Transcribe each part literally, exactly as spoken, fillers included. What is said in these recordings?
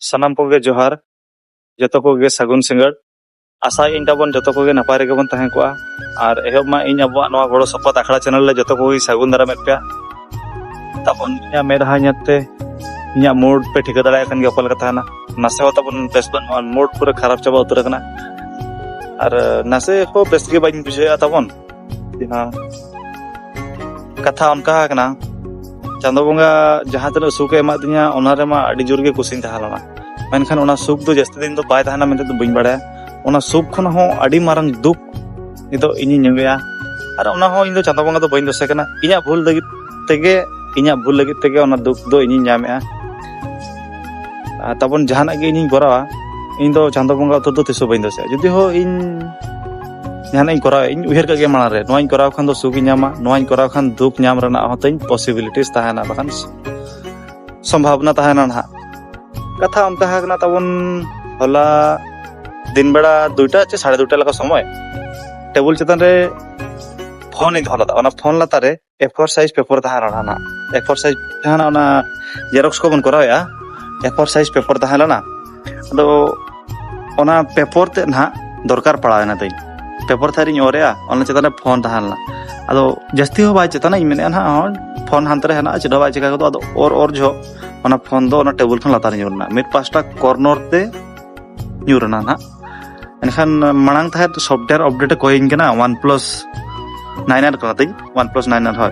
ᱥᱟᱱᱟᱢ ᱠᱚᱜᱮ ᱡᱚᱦᱟᱨ, ᱡᱚᱛᱚ ᱠᱚᱜᱮ ᱥᱟᱹᱜᱩᱱ ᱥᱤᱸᱜᱟᱹᱲ᱾ ᱟᱥᱟᱭᱟᱹᱧ ᱛᱟᱵᱚᱱ ᱡᱚᱛᱚ ᱠᱚᱜᱮ ᱱᱟᱯᱟᱭ ᱨᱮᱜᱮ ᱵᱚᱱ ᱛᱟᱦᱮᱸ ᱠᱚᱜᱼᱟ᱾ ᱟᱨ ᱮᱦᱚᱵ ᱢᱟ ᱤᱧ ᱟᱵᱚᱣᱟᱜ ᱱᱚᱣᱟ ᱜᱚᱲᱚ ᱥᱚᱯᱚᱦᱚᱫ ᱟᱠᱷᱲᱟ ᱪᱮᱱᱮᱞ ᱨᱮ ᱡᱚᱛᱚ ᱠᱚᱜᱮ ᱥᱟᱹᱜᱩᱱ ᱫᱟᱨᱟᱢᱮᱫ ᱯᱮᱭᱟ᱾ ᱛᱟᱵᱚᱱ ᱤᱧᱟᱹᱜ ᱢᱮᱫᱦᱟ ᱧᱮᱞᱛᱮ ᱤᱧᱟᱹᱜ ᱢᱩᱰ ᱯᱮ ᱴᱷᱤᱠᱟᱹ ᱫᱟᱲᱮᱭᱟᱜ ᱠᱟᱱ ᱜᱮᱭᱟ ᱚᱠᱟ ᱞᱮᱠᱟ ᱛᱟᱦᱮᱱᱟ᱾ ᱱᱟᱥᱮ ᱦᱚᱸ ᱛᱟᱵᱚᱱ ᱵᱮᱥ ᱵᱟᱹᱱᱩᱜᱼᱟ, ᱢᱩᱰ ᱯᱩᱨᱟᱹ ᱠᱷᱟᱨᱟᱯ ᱪᱟᱵᱟ ᱩᱛᱟᱹᱨ ᱟᱠᱟᱱᱟ᱾ ᱟᱨ ᱱᱟᱥᱮ ᱦᱚᱸ ᱵᱮᱥ ᱜᱮ ᱵᱟᱹᱧ ᱵᱩᱡᱷᱟᱹᱣᱮᱫᱼᱟ ᱛᱟᱵᱚᱱ᱾ ᱡᱟᱦᱟᱸ ᱠᱟᱛᱷᱟ ᱚᱱᱠᱟ ᱟᱠᱟᱱᱟ, ᱪᱟᱸᱫᱚ ᱵᱚᱸᱜᱟ ᱡᱟᱦᱟᱸ ᱛᱤᱱᱟᱹᱜ ᱥᱩᱠ ᱮ ᱮᱢᱟᱫ ᱫᱤᱧᱟ, ᱚᱱᱟ ᱨᱮᱢᱟ ᱟᱹᱰᱤ ᱡᱳᱨ ᱜᱮ ᱠᱩᱥᱤᱧ ᱛᱟᱦᱮᱸ ᱞᱮᱱᱟ᱾ ᱢᱮᱱᱠᱷᱟᱱ ᱚᱱᱟ ᱥᱩᱠ ᱫᱚ ᱡᱟᱹᱥᱛᱤ ᱫᱤᱱ ᱫᱚ ᱵᱟᱭ ᱛᱟᱦᱮᱱᱟ ᱢᱮᱱᱛᱮ ᱫᱚ ᱵᱟᱹᱧ ᱵᱟᱲᱟᱭᱟ᱾ ᱚᱱᱟ ᱥᱩᱠ ᱠᱷᱚᱱ ᱦᱚᱸ ᱟᱹᱰᱤ ᱢᱟᱨᱟᱝ ᱫᱩᱠ ᱱᱤᱛᱚᱜ ᱤᱧᱤᱧ ᱧᱟᱢᱮᱜᱼᱟ᱾ ᱟᱨ ᱚᱱᱟ ᱦᱚᱸ ᱤᱧ ᱫᱚ ᱪᱟᱸᱫᱚ ᱵᱚᱸᱜᱟ ᱫᱚ ᱵᱟᱹᱧ ᱫᱳᱥᱮ ᱠᱟᱱᱟ, ᱤᱧᱟᱹᱜ ᱵᱷᱩᱞ ᱞᱟᱹᱜᱤᱫ ᱛᱮᱜᱮ, ᱤᱧᱟᱹᱜ ᱵᱷᱩᱞ ᱞᱟᱹᱜᱤᱫ ᱛᱮᱜᱮ ᱚᱱᱟ ᱫᱩᱠ ᱫᱚ ᱤᱧᱤᱧ ᱧᱟᱢᱮᱜᱼᱟ᱾ ᱟᱨ ᱛᱟᱵᱚᱱ ᱡᱟᱦᱟᱱᱟᱜ ᱜᱮ ᱤᱧᱤᱧ ᱠᱚᱨᱟᱣᱟ, ᱤᱧ ᱫᱚ ᱪᱟᱸᱫᱚ ᱵᱚᱸᱜᱟ ᱩᱛᱟᱹᱨ ᱫᱚ ᱛᱤᱥ ᱦᱚᱸ ᱵᱟᱹᱧ ᱫᱳᱥᱮᱜᱼᱟ᱾ ᱡᱩᱫᱤ ᱦᱚᱸ ᱤᱧ ᱡᱟᱦᱟᱱᱟᱜ ᱤᱧ ᱠᱚᱨᱟᱣᱟ, ᱤᱧ ᱩᱭᱦᱟᱹᱨ ᱠᱟᱜ ᱜᱮᱭᱟ ᱢᱟᱲᱟᱝ ᱨᱮ, ᱱᱚᱣᱟᱧ ᱠᱚᱨᱟᱣ ᱠᱷᱟᱱ ᱫᱚ ᱥᱩᱠ ᱤᱧ ᱧᱟᱢᱟ, ᱱᱚᱣᱟᱧ ᱠᱚᱨᱟᱣ ᱠᱷᱟᱱ ᱫᱩᱠ ᱧᱟᱢ ᱨᱮᱱᱟᱜ ᱦᱚᱸ ᱛᱤᱧ possibilities ᱛᱟᱦᱮᱱᱟ, ᱵᱟᱠᱷᱟᱱ ᱥᱚᱢᱵᱷᱟᱵᱚᱱᱟ ᱛᱟᱦᱮᱱᱟ ᱱᱟᱦᱟᱜ᱾ ᱠᱟᱛᱷᱟ ᱚᱱᱠᱟ ᱠᱟᱱᱟ ᱛᱟᱵᱚᱱ, ᱦᱚᱞᱟ ᱫᱤᱱ ᱵᱮᱲᱟ ᱫᱩᱭᱴᱟ ᱪᱮ ᱥᱟᱲᱮ ᱫᱩᱭᱴᱟ ᱞᱮᱠᱟ ᱥᱚᱢᱚᱭ ᱴᱮᱵᱩᱞ ᱪᱮᱛᱟᱱ ᱨᱮ ᱯᱷᱳᱱ ᱤᱧ ᱫᱚᱦᱚ ᱞᱮᱫᱟ᱾ ᱚᱱᱟ ᱯᱷᱳᱱ ᱞᱟᱛᱟᱨ ᱨᱮ ᱮ ᱯᱷᱳᱨ ᱥᱟᱭᱤᱡ ᱯᱮᱯᱟᱨ ᱛᱟᱦᱮᱸ ᱞᱮᱱᱟ ᱱᱟᱦᱟᱜ᱾ ᱮ ᱯᱷᱳᱨ ᱥᱟᱭᱤᱡ ᱡᱟᱦᱟᱸ ᱚᱱᱟ ᱡᱮᱨᱚᱠᱥ ᱠᱚᱵᱚᱱ ᱠᱚᱨᱟᱣᱮᱫᱼᱟ, ᱮ ᱯᱷᱳᱨ ᱥᱟᱭᱤᱡ ᱯᱮᱯᱟᱨ ᱛᱟᱦᱮᱸ ᱞᱮᱱᱟ᱾ ᱟᱫᱚ ᱚᱱᱟ ᱯᱮᱯᱟᱨ ᱛᱮᱫ ᱱᱟᱦᱟᱜ ᱫᱚᱨᱠᱟᱨ ᱯᱟᱲᱟᱣᱮᱱᱟ ᱛᱤᱧ᱾ ᱯᱮᱯᱟᱨ ᱛᱷᱟᱨᱤᱧ ᱚᱨᱮᱜᱼᱟ, ᱚᱱᱟ ᱪᱮᱛᱟᱱ ᱨᱮ ᱯᱷᱳᱱ ᱛᱟᱦᱮᱸ ᱞᱮᱱᱟ᱾ ᱟᱫᱚ ᱡᱟᱹᱥᱛᱤ ᱦᱚᱸ ᱵᱟᱭ ᱪᱮᱛᱟᱱᱟ, ᱤᱧ ᱢᱮᱱᱮᱫᱼᱟ ᱱᱟᱦᱟᱜ, ᱦᱚᱸ, ᱯᱷᱳᱱ ᱦᱟᱱᱛᱮ ᱨᱮ ᱦᱮᱱᱟᱜᱼᱟ, ᱪᱮᱫ ᱦᱚᱸ ᱵᱟᱭ ᱪᱤᱠᱟ ᱜᱚᱫᱚᱜᱼᱟ᱾ ᱟᱫᱚ ᱚᱨ ᱚᱨ ᱡᱚᱦᱚᱜ ᱚᱱᱟ ᱯᱷᱳᱱ ᱫᱚ ᱚᱱᱟ ᱴᱮᱵᱩᱞ ᱠᱷᱚᱱ ᱞᱟᱛᱟᱨ ᱧᱩᱨ ᱮᱱᱟ᱾ ᱢᱤᱫ ᱯᱟᱥᱴᱟ ᱠᱚᱨᱱᱚᱨ ᱛᱮ ᱧᱩᱨ ᱮᱱᱟ ᱱᱟᱦᱟᱜ᱾ ᱮᱱᱠᱷᱟᱱ ᱢᱟᱲᱟᱝ ᱛᱟᱦᱮᱸᱫ ᱥᱚᱯᱷᱴᱣᱮᱭᱟᱨ ᱟᱯᱰᱮᱴ ᱮ ᱠᱚᱭᱤᱧ ᱠᱟᱱᱟ, ᱚᱣᱟᱱ ᱯᱞᱟᱥ ᱱᱟᱭᱤᱱ ᱟᱨ ᱠᱟᱱᱟ ᱛᱤᱧ, ᱚᱣᱟᱱ ᱯᱞᱟᱥ ᱱᱟᱭᱤᱱ ᱟᱨ, ᱦᱳᱭ᱾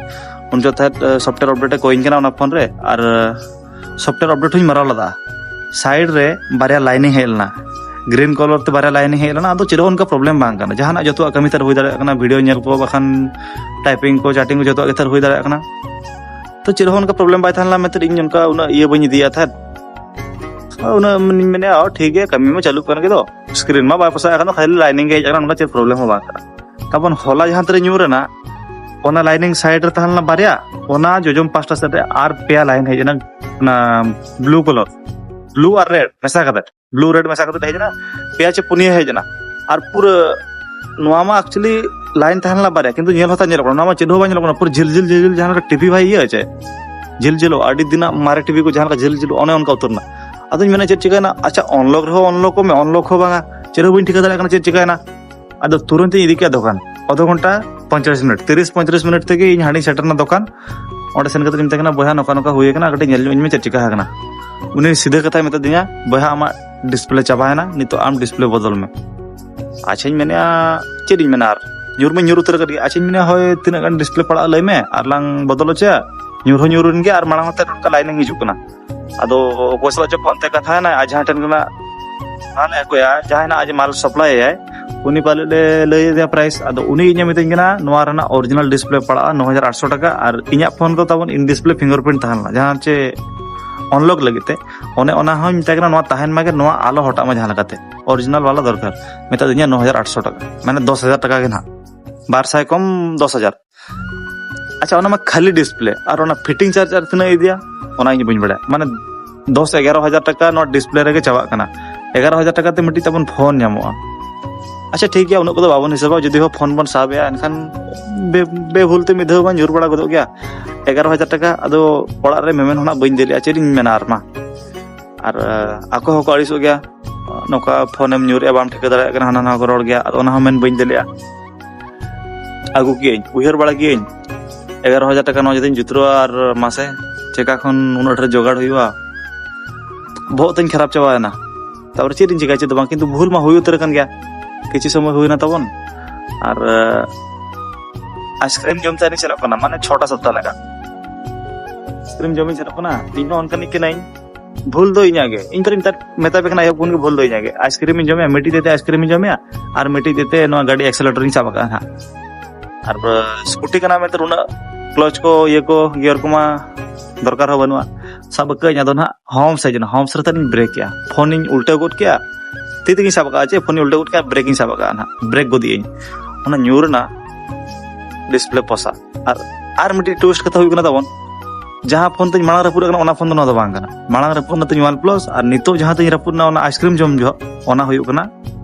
ᱩᱱ ᱡᱚᱠᱷᱚᱱ ᱛᱟᱦᱮᱸᱫ ᱥᱚᱯᱷᱴᱣᱮᱭᱟᱨ ᱟᱯᱰᱮᱴ ᱮ ᱠᱚᱭᱤᱧ ᱠᱟᱱᱟ ᱚᱱᱟ ᱯᱷᱳᱱ ᱨᱮ, ᱟᱨ ᱥᱚᱯᱷᱴᱣᱮᱭᱟᱨ ᱟᱯᱰᱮᱴ ᱦᱚᱸᱧ ᱢᱟᱨᱟᱣ ᱞᱮᱫᱟ᱾ ᱥᱟᱭᱤᱰ ᱨᱮ ᱵᱟᱨᱭᱟ ᱞᱟᱭᱤᱱᱤᱝ ᱦᱮᱡ ᱞᱮᱱᱟ, ᱜᱨᱤᱱ ᱠᱟᱞᱟᱨ ᱛᱮ ᱵᱟᱨᱭᱟ ᱞᱟᱭᱤᱱᱤᱝ ᱦᱮᱡ ᱞᱮᱱᱟ᱾ ᱟᱫᱚ ᱪᱮᱫ ᱦᱚᱸ ᱚᱱᱠᱟ ᱯᱨᱚᱵᱞᱮᱢ ᱵᱟᱝ ᱠᱟᱱᱟ, ᱡᱟᱦᱟᱱᱟᱜ ᱡᱚᱛᱚᱣᱟᱜ ᱠᱟᱹᱢᱤ ᱛᱟᱨ ᱦᱩᱭ ᱫᱟᱲᱮᱭᱟᱜ ᱠᱟᱱᱟ, ᱵᱷᱤᱰᱤᱭᱳ ᱧᱮᱞ ᱠᱚ ᱵᱟᱠᱷᱟᱱ ᱴᱟᱭᱯᱤᱝ ᱠᱚ, ᱪᱮᱴᱤᱝ ᱠᱚ ᱡᱚᱛᱚᱣᱟᱜ ᱜᱮ ᱛᱟᱨ ᱦᱩᱭ ᱫᱟᱲᱮᱭᱟᱜ ᱠᱟᱱᱟ᱾ ᱛᱚ ᱪᱮᱫ ᱦᱚᱸ ᱚᱱᱠᱟ ᱯᱨᱚᱵᱞᱮᱢ ᱵᱟᱭ ᱛᱟᱦᱮᱸ ᱞᱮᱱᱟ ᱢᱮᱱᱛᱮ ᱤᱧ ᱚᱱᱠᱟ ᱩᱱᱟᱹᱜ ᱤᱭᱟᱹ ᱵᱟᱹᱧ ᱤᱫᱤᱭᱟ ᱛᱟᱦᱮᱸᱫ᱾ ᱩᱱᱟᱹᱜ ᱢᱮᱱᱟ, ᱚ, ᱴᱷᱤᱠ ᱜᱮᱭᱟ, ᱠᱟᱹᱢᱤ ᱢᱟ ᱪᱟᱹᱞᱩᱜ ᱠᱟᱱ ᱜᱮ ᱫᱚ, ᱥᱠᱨᱤᱱ ᱢᱟ ᱵᱟᱭ ᱯᱚᱥᱟᱜ ᱟᱠᱟᱱᱟ, ᱠᱷᱟᱹᱞᱤ ᱞᱟᱭᱤᱱᱤᱝ ᱜᱮ ᱦᱮᱡ ᱟᱠᱟᱱᱟ, ᱚᱱᱠᱟ ᱪᱮᱫ ᱯᱨᱚᱵᱞᱮᱢ ᱦᱚᱸ ᱵᱟᱝ ᱠᱟᱱᱟ᱾ ᱛᱟᱵᱚᱱ ᱦᱚᱞᱟ ᱡᱟᱦᱟᱸ ᱛᱤᱱᱟᱹᱜ ᱧᱩᱨ ᱮᱱᱟ, ᱚᱱᱟ ᱞᱟᱭᱤᱱᱤᱝ ᱥᱟᱭᱤᱰ ᱨᱮ ᱛᱟᱦᱮᱸ ᱞᱮᱱᱟ ᱵᱟᱨᱭᱟ, ᱚᱱᱟ ᱡᱚᱡᱚᱢ ᱯᱟᱥᱴᱟ ᱥᱮᱫ ᱨᱮ ᱟᱨ ᱯᱮᱭᱟ ᱞᱟᱭᱤᱱ ᱦᱮᱡ ᱮᱱᱟ, ᱚᱱᱟ ᱵᱞᱩ ᱠᱟᱞᱟᱨ, ᱵᱞᱩ ᱟᱨ ᱨᱮᱰ ᱢᱮᱥᱟ ᱠᱟᱛᱮ, ᱵᱞᱩ ᱨᱮᱰ ᱢᱮᱥᱟ ᱠᱟᱛᱮ ᱦᱮᱡ ᱮᱱᱟ, ᱯᱮᱭᱟ ᱪᱮ ᱯᱩᱱᱭᱟᱹ ᱦᱮᱡ ᱮᱱᱟ᱾ ᱟᱨ ᱯᱩᱨᱟᱹ ᱱᱚᱣᱟ ᱢᱟ actually ᱞᱟᱭᱤᱱ ᱛᱟᱦᱮᱸ ᱞᱮᱱᱟ ᱵᱟᱨᱭᱟ, ᱠᱤᱱᱛᱩ ᱧᱮᱞ ᱦᱚᱸ ᱛᱟᱦᱮᱸ ᱧᱮᱞᱚᱜ ᱠᱟᱱᱟ, ᱱᱚᱣᱟ ᱢᱟ ᱪᱮᱫ ᱦᱚᱸ ᱵᱟᱝ ᱧᱮᱞᱚᱜ ᱠᱟᱱᱟ, ᱯᱩᱨᱟᱹ ᱡᱷᱤᱞ ᱡᱷᱤᱞ ᱡᱷᱤᱞ ᱡᱷᱤᱞ, ᱡᱟᱦᱟᱸ ᱞᱮᱠᱟ ᱴᱤᱵᱷᱤ ᱵᱟᱭ ᱤᱭᱟᱹ ᱪᱮ, ᱡᱷᱤᱞ ᱡᱷᱤᱞᱚᱜ, ᱟᱹᱰᱤ ᱫᱤᱱᱟᱜ ᱢᱟᱨᱮ ᱴᱤᱵᱷᱤ ᱠᱚ ᱡᱟᱦᱟᱸ ᱞᱮᱠᱟ ᱡᱷᱤᱞ ᱡᱷᱤᱞᱚᱜ, ᱚᱱᱮ ᱚᱱᱠᱟ ᱩᱛᱟᱹᱨ ᱮᱱᱟ᱾ ᱟᱫᱚᱧ ᱢᱮᱱᱟ, ᱪᱮᱫ ᱪᱤᱠᱟᱹᱭᱮᱱᱟ? ᱟᱪᱪᱷᱟ, ᱚᱱᱞᱚᱠ ᱨᱮᱦᱚᱸ ᱚᱱᱞᱚᱠᱚᱜ ᱢᱮ, ᱚᱱᱞᱚᱠ ᱦᱚᱸ ᱵᱟᱝᱟ, ᱪᱮᱫ ᱦᱚᱸ ᱵᱟᱹᱧ ᱴᱷᱤᱠᱟᱹ ᱫᱟᱲᱮᱭᱟᱜ ᱠᱟᱱᱟ ᱪᱮᱫ ᱪᱤᱠᱟᱹᱭᱮᱱᱟ᱾ ᱟᱫᱚ ᱛᱩᱨᱟᱹᱱᱛ ᱤᱧ ᱤᱫᱤ ᱠᱮᱫᱟ ᱫᱚᱠᱟᱱ, ᱟᱫᱷᱟ ᱜᱷᱚᱱᱴᱟ, ᱯᱚᱧᱪᱟᱥ ᱢᱤᱱᱤᱴ, ᱛᱤᱨᱤᱥ ᱯᱚᱸᱭᱛᱨᱤᱥ ᱢᱤᱱᱤᱴ ᱛᱮᱜᱮ ᱤᱧ ᱦᱟᱸᱰᱮᱧ ᱥᱮᱴᱮᱨ ᱮᱱᱟ ᱫᱚᱠᱟᱱ᱾ ᱚᱸᱰᱮ ᱥᱮᱱ ᱠᱟᱛᱮ ᱤᱧ ᱢᱮᱛᱟᱭ ᱠᱟᱱᱟ, "ᱵᱚᱭᱦᱟ, ᱱᱚᱝᱠᱟ ᱱᱚᱝᱠᱟ ᱦᱩᱭ ᱟᱠᱟᱱᱟ, ᱠᱟᱹᱴᱤᱡ ᱧᱮᱞ ᱧᱚᱜ ᱤᱧ ᱢᱮ ᱪᱮᱫ ᱪᱤᱠᱟ ᱟᱠᱟᱱᱟ?" ᱩᱱᱤ ᱥᱤᱫᱷᱟᱹ ᱠᱟᱛᱷᱟᱭ ᱢᱮᱛᱟ ᱫᱤᱧᱟ, "ᱵᱚᱭᱦᱟ, ᱟᱢᱟᱜ ᱰᱤᱥᱯᱞᱮ ᱪᱟᱵᱟᱭᱮᱱᱟ, ᱱᱤᱛᱚᱜ ᱟᱢ ᱰᱤᱥᱯᱞᱮ ᱵᱚᱫᱚᱞ ᱢᱮ᱾" ᱟᱪᱪᱷᱟᱧ ᱢᱮᱱᱮᱫᱼᱟ, ᱪᱮᱫ ᱤᱧ ᱢᱮᱱᱟ, ᱟᱨ ᱧᱩᱨ ᱢᱟᱧ ᱧᱩᱨ ᱩᱛᱟᱹᱨ ᱟᱠᱟᱫ ᱜᱮ᱾ ᱟᱪᱪᱷᱟᱧ ᱢᱮᱱᱮᱫᱼᱟ, ᱦᱳᱭ, ᱛᱤᱱᱟᱹᱜ ᱜᱟᱱ ᱰᱤᱥᱯᱞᱮ ᱯᱟᱲᱟᱜᱼᱟ ᱞᱟᱹᱭ ᱢᱮ, ᱟᱨ ᱞᱟᱝ ᱵᱚᱫᱚᱞ ᱦᱚᱪᱚᱭᱟ᱾ ᱧᱩᱨ ᱦᱚᱸ ᱧᱩᱨ ᱮᱱ ᱜᱮᱭᱟ, ᱟᱨ ᱢᱟᱲᱟᱝ ᱦᱚᱸ ᱚᱱᱠᱟ ᱞᱟᱭᱤᱱ ᱦᱤᱡᱩᱜ ᱠᱟᱱᱟ᱾ ᱟᱫᱚ ᱚᱠᱚᱭ ᱥᱟᱞᱟᱜ ᱪᱚ ᱯᱷᱳᱱ ᱛᱮ ᱠᱟᱛᱷᱟᱭᱮᱱᱟᱭ, ᱟᱡ ᱡᱟᱦᱟᱸ ᱴᱷᱮᱱ ᱠᱷᱚᱱᱟᱜ ᱢᱟᱞ ᱮ ᱟᱹᱜᱩᱭᱟ, ᱡᱟᱦᱟᱸᱭ ᱱᱟᱜ ᱟᱡ ᱢᱟᱞ ᱥᱟᱯᱞᱟᱭ ᱟᱭᱟᱭ, ᱩᱱᱤ ᱯᱟᱞᱮᱫ ᱮ ᱞᱟᱹᱭ ᱟᱫᱮᱭᱟ ᱯᱨᱟᱭᱤᱥ᱾ ᱟᱫᱚ ᱩᱱᱤ ᱤᱧᱮ ᱢᱤᱛᱟᱹᱧ ᱠᱟᱱᱟ, "ᱱᱚᱣᱟ ᱨᱮᱱᱟᱜ ᱚᱨᱤᱡᱤᱱᱟᱞ ᱰᱤᱥᱯᱞᱮ ᱯᱟᱲᱟᱜᱼᱟ ᱱᱚ ᱦᱟᱡᱟᱨ ᱟᱴᱥᱚ ᱴᱟᱠᱟ, ᱟᱨ ᱤᱧᱟᱹᱜ ᱯᱷᱳᱱ ᱫᱚ ᱛᱟᱵᱚᱱ ᱤᱱ ᱰᱤᱥᱯᱞᱮ ᱯᱷᱤᱝᱜᱟᱨ ᱯᱨᱤᱱᱴ ᱛᱟᱦᱮᱸ ᱞᱮᱱᱟ, ᱡᱟᱦᱟᱸ ᱪᱮ ᱚᱱᱞᱚᱠ ᱞᱟᱹᱜᱤᱫ ᱛᱮ, ᱚᱱᱮ ᱚᱱᱟ ᱦᱚᱸᱧ ᱢᱮᱛᱟᱭ ᱠᱟᱱᱟ, ᱱᱚᱣᱟ ᱛᱟᱦᱮᱱ ᱢᱟᱜᱮ, ᱱᱚᱣᱟ ᱟᱞᱚ ᱦᱚᱴᱟᱜ ᱢᱟ ᱡᱟᱦᱟᱸ ᱞᱮᱠᱟᱛᱮ, ᱚᱨᱤᱡᱤᱱᱟᱞ ᱵᱟᱞᱟ ᱫᱚᱨᱠᱟᱨ᱾" ᱢᱮᱛᱟ ᱫᱤᱧᱟ ᱱᱚ ᱦᱟᱡᱟᱨ ᱟᱴᱥᱚ ᱴᱟᱠᱟ, ᱢᱟᱱᱮ ᱫᱚᱥ ᱦᱟᱡᱟᱨ ᱴᱟᱠᱟ ᱜᱮ ᱱᱟᱦᱟᱜ, ᱵᱟᱨ ᱥᱟᱭ ᱠᱚᱢ ᱫᱚᱥ ᱦᱟᱡᱟᱨ᱾ ᱟᱪᱪᱷᱟ, ᱚᱱᱟ ᱢᱟ ᱠᱷᱟᱹᱞᱤ ᱰᱤᱥᱯᱞᱮ, ᱟᱨ ᱚᱱᱟ ᱯᱷᱤᱴᱤᱝ ᱪᱟᱨᱡᱽ ᱟᱨ ᱛᱤᱱᱟᱹᱜ ᱮ ᱤᱫᱤᱭᱟ, ᱚᱱᱟ ᱤᱧ ᱵᱟᱹᱧ ᱵᱟᱲᱟᱭᱟ᱾ ᱢᱟᱱᱮ ᱫᱚᱥ ᱮᱜᱟᱨᱚ ᱦᱟᱡᱟᱨ ᱴᱟᱠᱟ ᱱᱚᱣᱟ ᱰᱤᱥᱯᱞᱮ ᱨᱮᱜᱮ ᱪᱟᱵᱟᱜ ᱠᱟᱱᱟ᱾ ᱮᱜᱟᱨᱚ ᱦᱟᱡᱟᱨ ᱴᱟᱠᱟ ᱛᱮ ᱢᱤᱫᱴᱤᱡ ᱛᱟᱵᱚᱱ ᱯᱷᱳᱱ ᱧᱟᱢᱚᱜᱼᱟ᱾ ᱟᱪᱪᱷᱟ, ᱴᱷᱤᱠ ᱜᱮᱭᱟ, ᱩᱱᱟᱹᱜ ᱠᱚᱫᱚ ᱵᱟᱵᱚᱱ ᱦᱤᱥᱟᱹᱵᱟ, ᱡᱩᱫᱤ ᱦᱚᱸ ᱯᱷᱳᱱ ᱵᱚᱱ ᱥᱟᱵ ᱮᱜᱼᱟ, ᱮᱱᱠᱷᱟᱱ ᱵᱮ-, ᱵᱮᱵᱷᱩᱞ ᱛᱮ ᱢᱤᱫ ᱫᱷᱟᱣ ᱵᱚᱱ ᱧᱩᱨ ᱵᱟᱲᱟ ᱜᱚᱫᱚᱜ ᱜᱮᱭᱟ᱾ ᱮᱜᱟᱨᱚ ᱦᱟᱡᱟᱨ ᱴᱟᱠᱟ, ᱟᱫᱚ ᱚᱲᱟᱜ ᱨᱮ ᱢᱮᱢᱮᱱ ᱦᱚᱸ ᱱᱟᱜ ᱵᱟᱹᱧ ᱫᱟᱲᱮᱭᱟᱜᱼᱟ, ᱪᱮᱫ ᱤᱧ ᱢᱮᱱᱟ ᱟᱨ ᱢᱟ᱾ ᱟᱨ, ᱟᱸ, ᱟᱠᱚ ᱦᱚᱸᱠᱚ ᱟᱹᱲᱤᱥᱚᱜ ᱜᱮᱭᱟ, ᱱᱚᱝᱠᱟ ᱯᱷᱳᱱᱮᱢ ᱧᱩᱨᱮᱜᱼᱟ, ᱵᱟᱢ ᱴᱷᱤᱠᱟᱹ ᱫᱟᱲᱮᱭᱟᱜ ᱠᱟᱱᱟ, ᱦᱟᱱᱟ ᱱᱟᱣᱟ ᱠᱚ ᱨᱚᱲ ᱜᱮᱭᱟ, ᱟᱫᱚ ᱚᱱᱟ ᱦᱚᱸ ᱢᱮᱱ ᱵᱟᱹᱧ ᱫᱟᱲᱮᱭᱟᱜᱼᱟ᱾ ᱟᱹᱜᱩ ᱠᱮᱜᱼᱟᱹᱧ, ᱩᱭᱦᱟᱹᱨ ᱵᱟᱲᱟ ᱠᱮᱜᱼᱟᱹᱧ, ᱮᱜᱟᱨᱚ ᱦᱟᱡᱟᱨ ᱴᱟᱠᱟ ᱱᱚᱣᱟ ᱡᱩᱫᱤᱧ ᱡᱩᱛᱨᱟᱹᱣᱟ, ᱟᱨ ᱢᱟᱥᱮ ᱪᱮᱠᱟ ᱠᱷᱚᱱ ᱩᱱᱟᱹᱜ ᱰᱷᱮᱨ ᱡᱚᱜᱟᱲ ᱦᱩᱭᱩᱜᱼᱟ? ᱵᱚᱦᱚᱜ ᱛᱤᱧ ᱠᱷᱟᱨᱟᱯ ᱪᱟᱵᱟᱭᱮᱱᱟ᱾ ᱛᱟᱯᱚᱨᱮ ᱪᱮᱫ ᱤᱧ ᱪᱤᱠᱟᱹᱭᱟ? ᱪᱮᱫ ᱫᱚ ᱵᱟᱝ, ᱠᱤᱱᱛᱩ ᱵᱷᱩᱞ ᱢᱟ ᱦᱩᱭ ᱩᱛᱟᱹᱨ ᱟᱠᱟᱱ ᱜᱮᱭᱟ᱾ ᱠᱤᱪᱷᱩ ᱥᱚᱢᱚᱭ ᱦᱩᱭᱱᱟ ᱛᱟᱵᱚᱱ, ᱟᱨ, ᱟᱭᱤᱥᱠᱨᱤᱢ ᱡᱚᱢ ᱛᱮ ᱟᱹᱞᱤᱧ ᱪᱟᱞᱟᱜ ᱠᱟᱱᱟ, ᱢᱟᱱᱮ ᱪᱷᱚᱴᱟ ᱥᱟᱛᱴᱟ ᱞᱮᱠᱟ ᱟᱭᱤᱥᱠᱨᱤᱢ ᱡᱚᱢᱤᱧ ᱪᱟᱞᱟᱜ ᱠᱟᱱᱟ᱾ ᱤᱧ ᱦᱚᱸ ᱚᱱᱠᱟᱱᱤᱡ ᱠᱟᱹᱱᱟᱹᱧ, ᱵᱷᱩᱞ ᱫᱚ ᱤᱧᱟᱹᱜ ᱜᱮ᱾ ᱤᱧ ᱛᱚᱧ ᱢᱮᱛᱟ ᱯᱮ ᱠᱟᱱᱟ, ᱮᱦᱚᱵ ᱠᱷᱚᱱ ᱜᱮ ᱵᱷᱩᱞ ᱫᱚ ᱤᱧᱟᱹᱜ ᱜᱮ᱾ ᱟᱭᱤᱥᱠᱨᱤᱢ ᱤᱧ ᱡᱚᱢᱮᱜᱼᱟ, ᱢᱤᱫᱴᱤᱡ ᱛᱤ ᱛᱮ ᱟᱭᱤᱥᱠᱨᱤᱢ ᱤᱧ ᱡᱚᱢᱮᱜᱼᱟ, ᱟᱨ ᱢᱤᱫᱴᱤᱡ ᱛᱤ ᱛᱮ ᱱᱚᱣᱟ ᱜᱟᱹᱰᱤ ᱮᱠᱥᱮᱞᱮᱴᱚᱨ ᱤᱧ ᱥᱟᱵ ᱟᱠᱟᱫᱼᱟ ᱦᱟᱸᱜ᱾ ᱟᱨ, ᱟᱸ, ᱥᱠᱩᱴᱤ ᱠᱟᱱᱟ ᱢᱮᱱᱛᱮ ᱩᱱᱟᱹᱜ ᱠᱞᱚᱪ ᱠᱚ, ᱤᱭᱟᱹ ᱠᱚ, ᱜᱤᱭᱟᱨ ᱠᱚᱢᱟ ᱫᱚᱨᱠᱟᱨ ᱦᱚᱸ ᱵᱟᱹᱱᱩᱜᱼᱟ᱾ ᱥᱟᱵ ᱟᱠᱟᱫᱟᱹᱧ, ᱟᱫᱚ ᱱᱟᱦᱟᱜ ᱦᱚᱢᱥ ᱦᱮᱡ ᱮᱱᱟ, ᱦᱚᱢᱥ ᱨᱮ ᱛᱟᱦᱮᱸ ᱤᱧ ᱵᱨᱮᱠ ᱠᱮᱜᱼᱟ, ᱯᱷᱳᱱᱤᱧ ᱩᱞᱴᱟᱹᱣ ᱜᱚᱫ ᱠᱮᱜᱼᱟ, ᱛᱤ ᱛᱮᱜᱤᱧ ᱥᱟᱵ ᱟᱠᱟᱫᱼᱟ, ᱪᱮ ᱯᱷᱳᱱᱤᱧ ᱩᱞᱴᱟᱹᱣ ᱜᱚᱫ ᱠᱮᱜᱼᱟ, ᱵᱨᱮᱠᱤᱧ ᱥᱟᱵ ᱟᱠᱟᱫᱼᱟ ᱱᱟᱦᱟᱜ, ᱵᱨᱮᱠ ᱜᱚᱫᱤᱭᱟᱹᱧ, ᱚᱱᱟ ᱧᱩᱨ ᱮᱱᱟ ᱰᱤᱥᱯᱞᱮ ᱯᱚᱥᱟ᱾ ᱟᱨ, ᱟᱨ ᱢᱤᱫᱴᱤᱡ ᱴᱩᱭᱤᱥᱴ ᱠᱟᱛᱷᱟ ᱦᱩᱭᱩᱜ ᱠᱟᱱᱟ ᱛᱟᱵᱚᱱ, ᱡᱟᱦᱟᱸ ᱯᱷᱳᱱ ᱛᱤᱧ ᱢᱟᱲᱟᱝ ᱨᱟᱹᱯᱩᱫ ᱟᱠᱟᱱᱟ, ᱚᱱᱟ ᱯᱷᱳᱱ ᱫᱚ ᱱᱚᱣᱟ ᱫᱚ ᱵᱟᱝ ᱠᱟᱱᱟ᱾ ᱢᱟᱲᱟᱝ ᱨᱟᱹᱯᱩᱫ ᱮᱱᱟ ᱛᱤᱧ ᱚᱣᱟᱱ ᱯᱞᱟᱥ, ᱟᱨ ᱱᱤᱛᱚᱜ ᱡᱟᱦᱟᱸ ᱛᱤᱧ ᱨᱟᱹᱯᱩᱫ ᱮᱱᱟ ᱚᱱᱟ ᱟᱭᱤᱥᱠᱨᱤᱢ ᱡᱚᱢ ᱡᱚᱦᱚᱜ, ᱚᱱᱟ ᱦᱩᱭᱩᱜ ᱠᱟᱱᱟ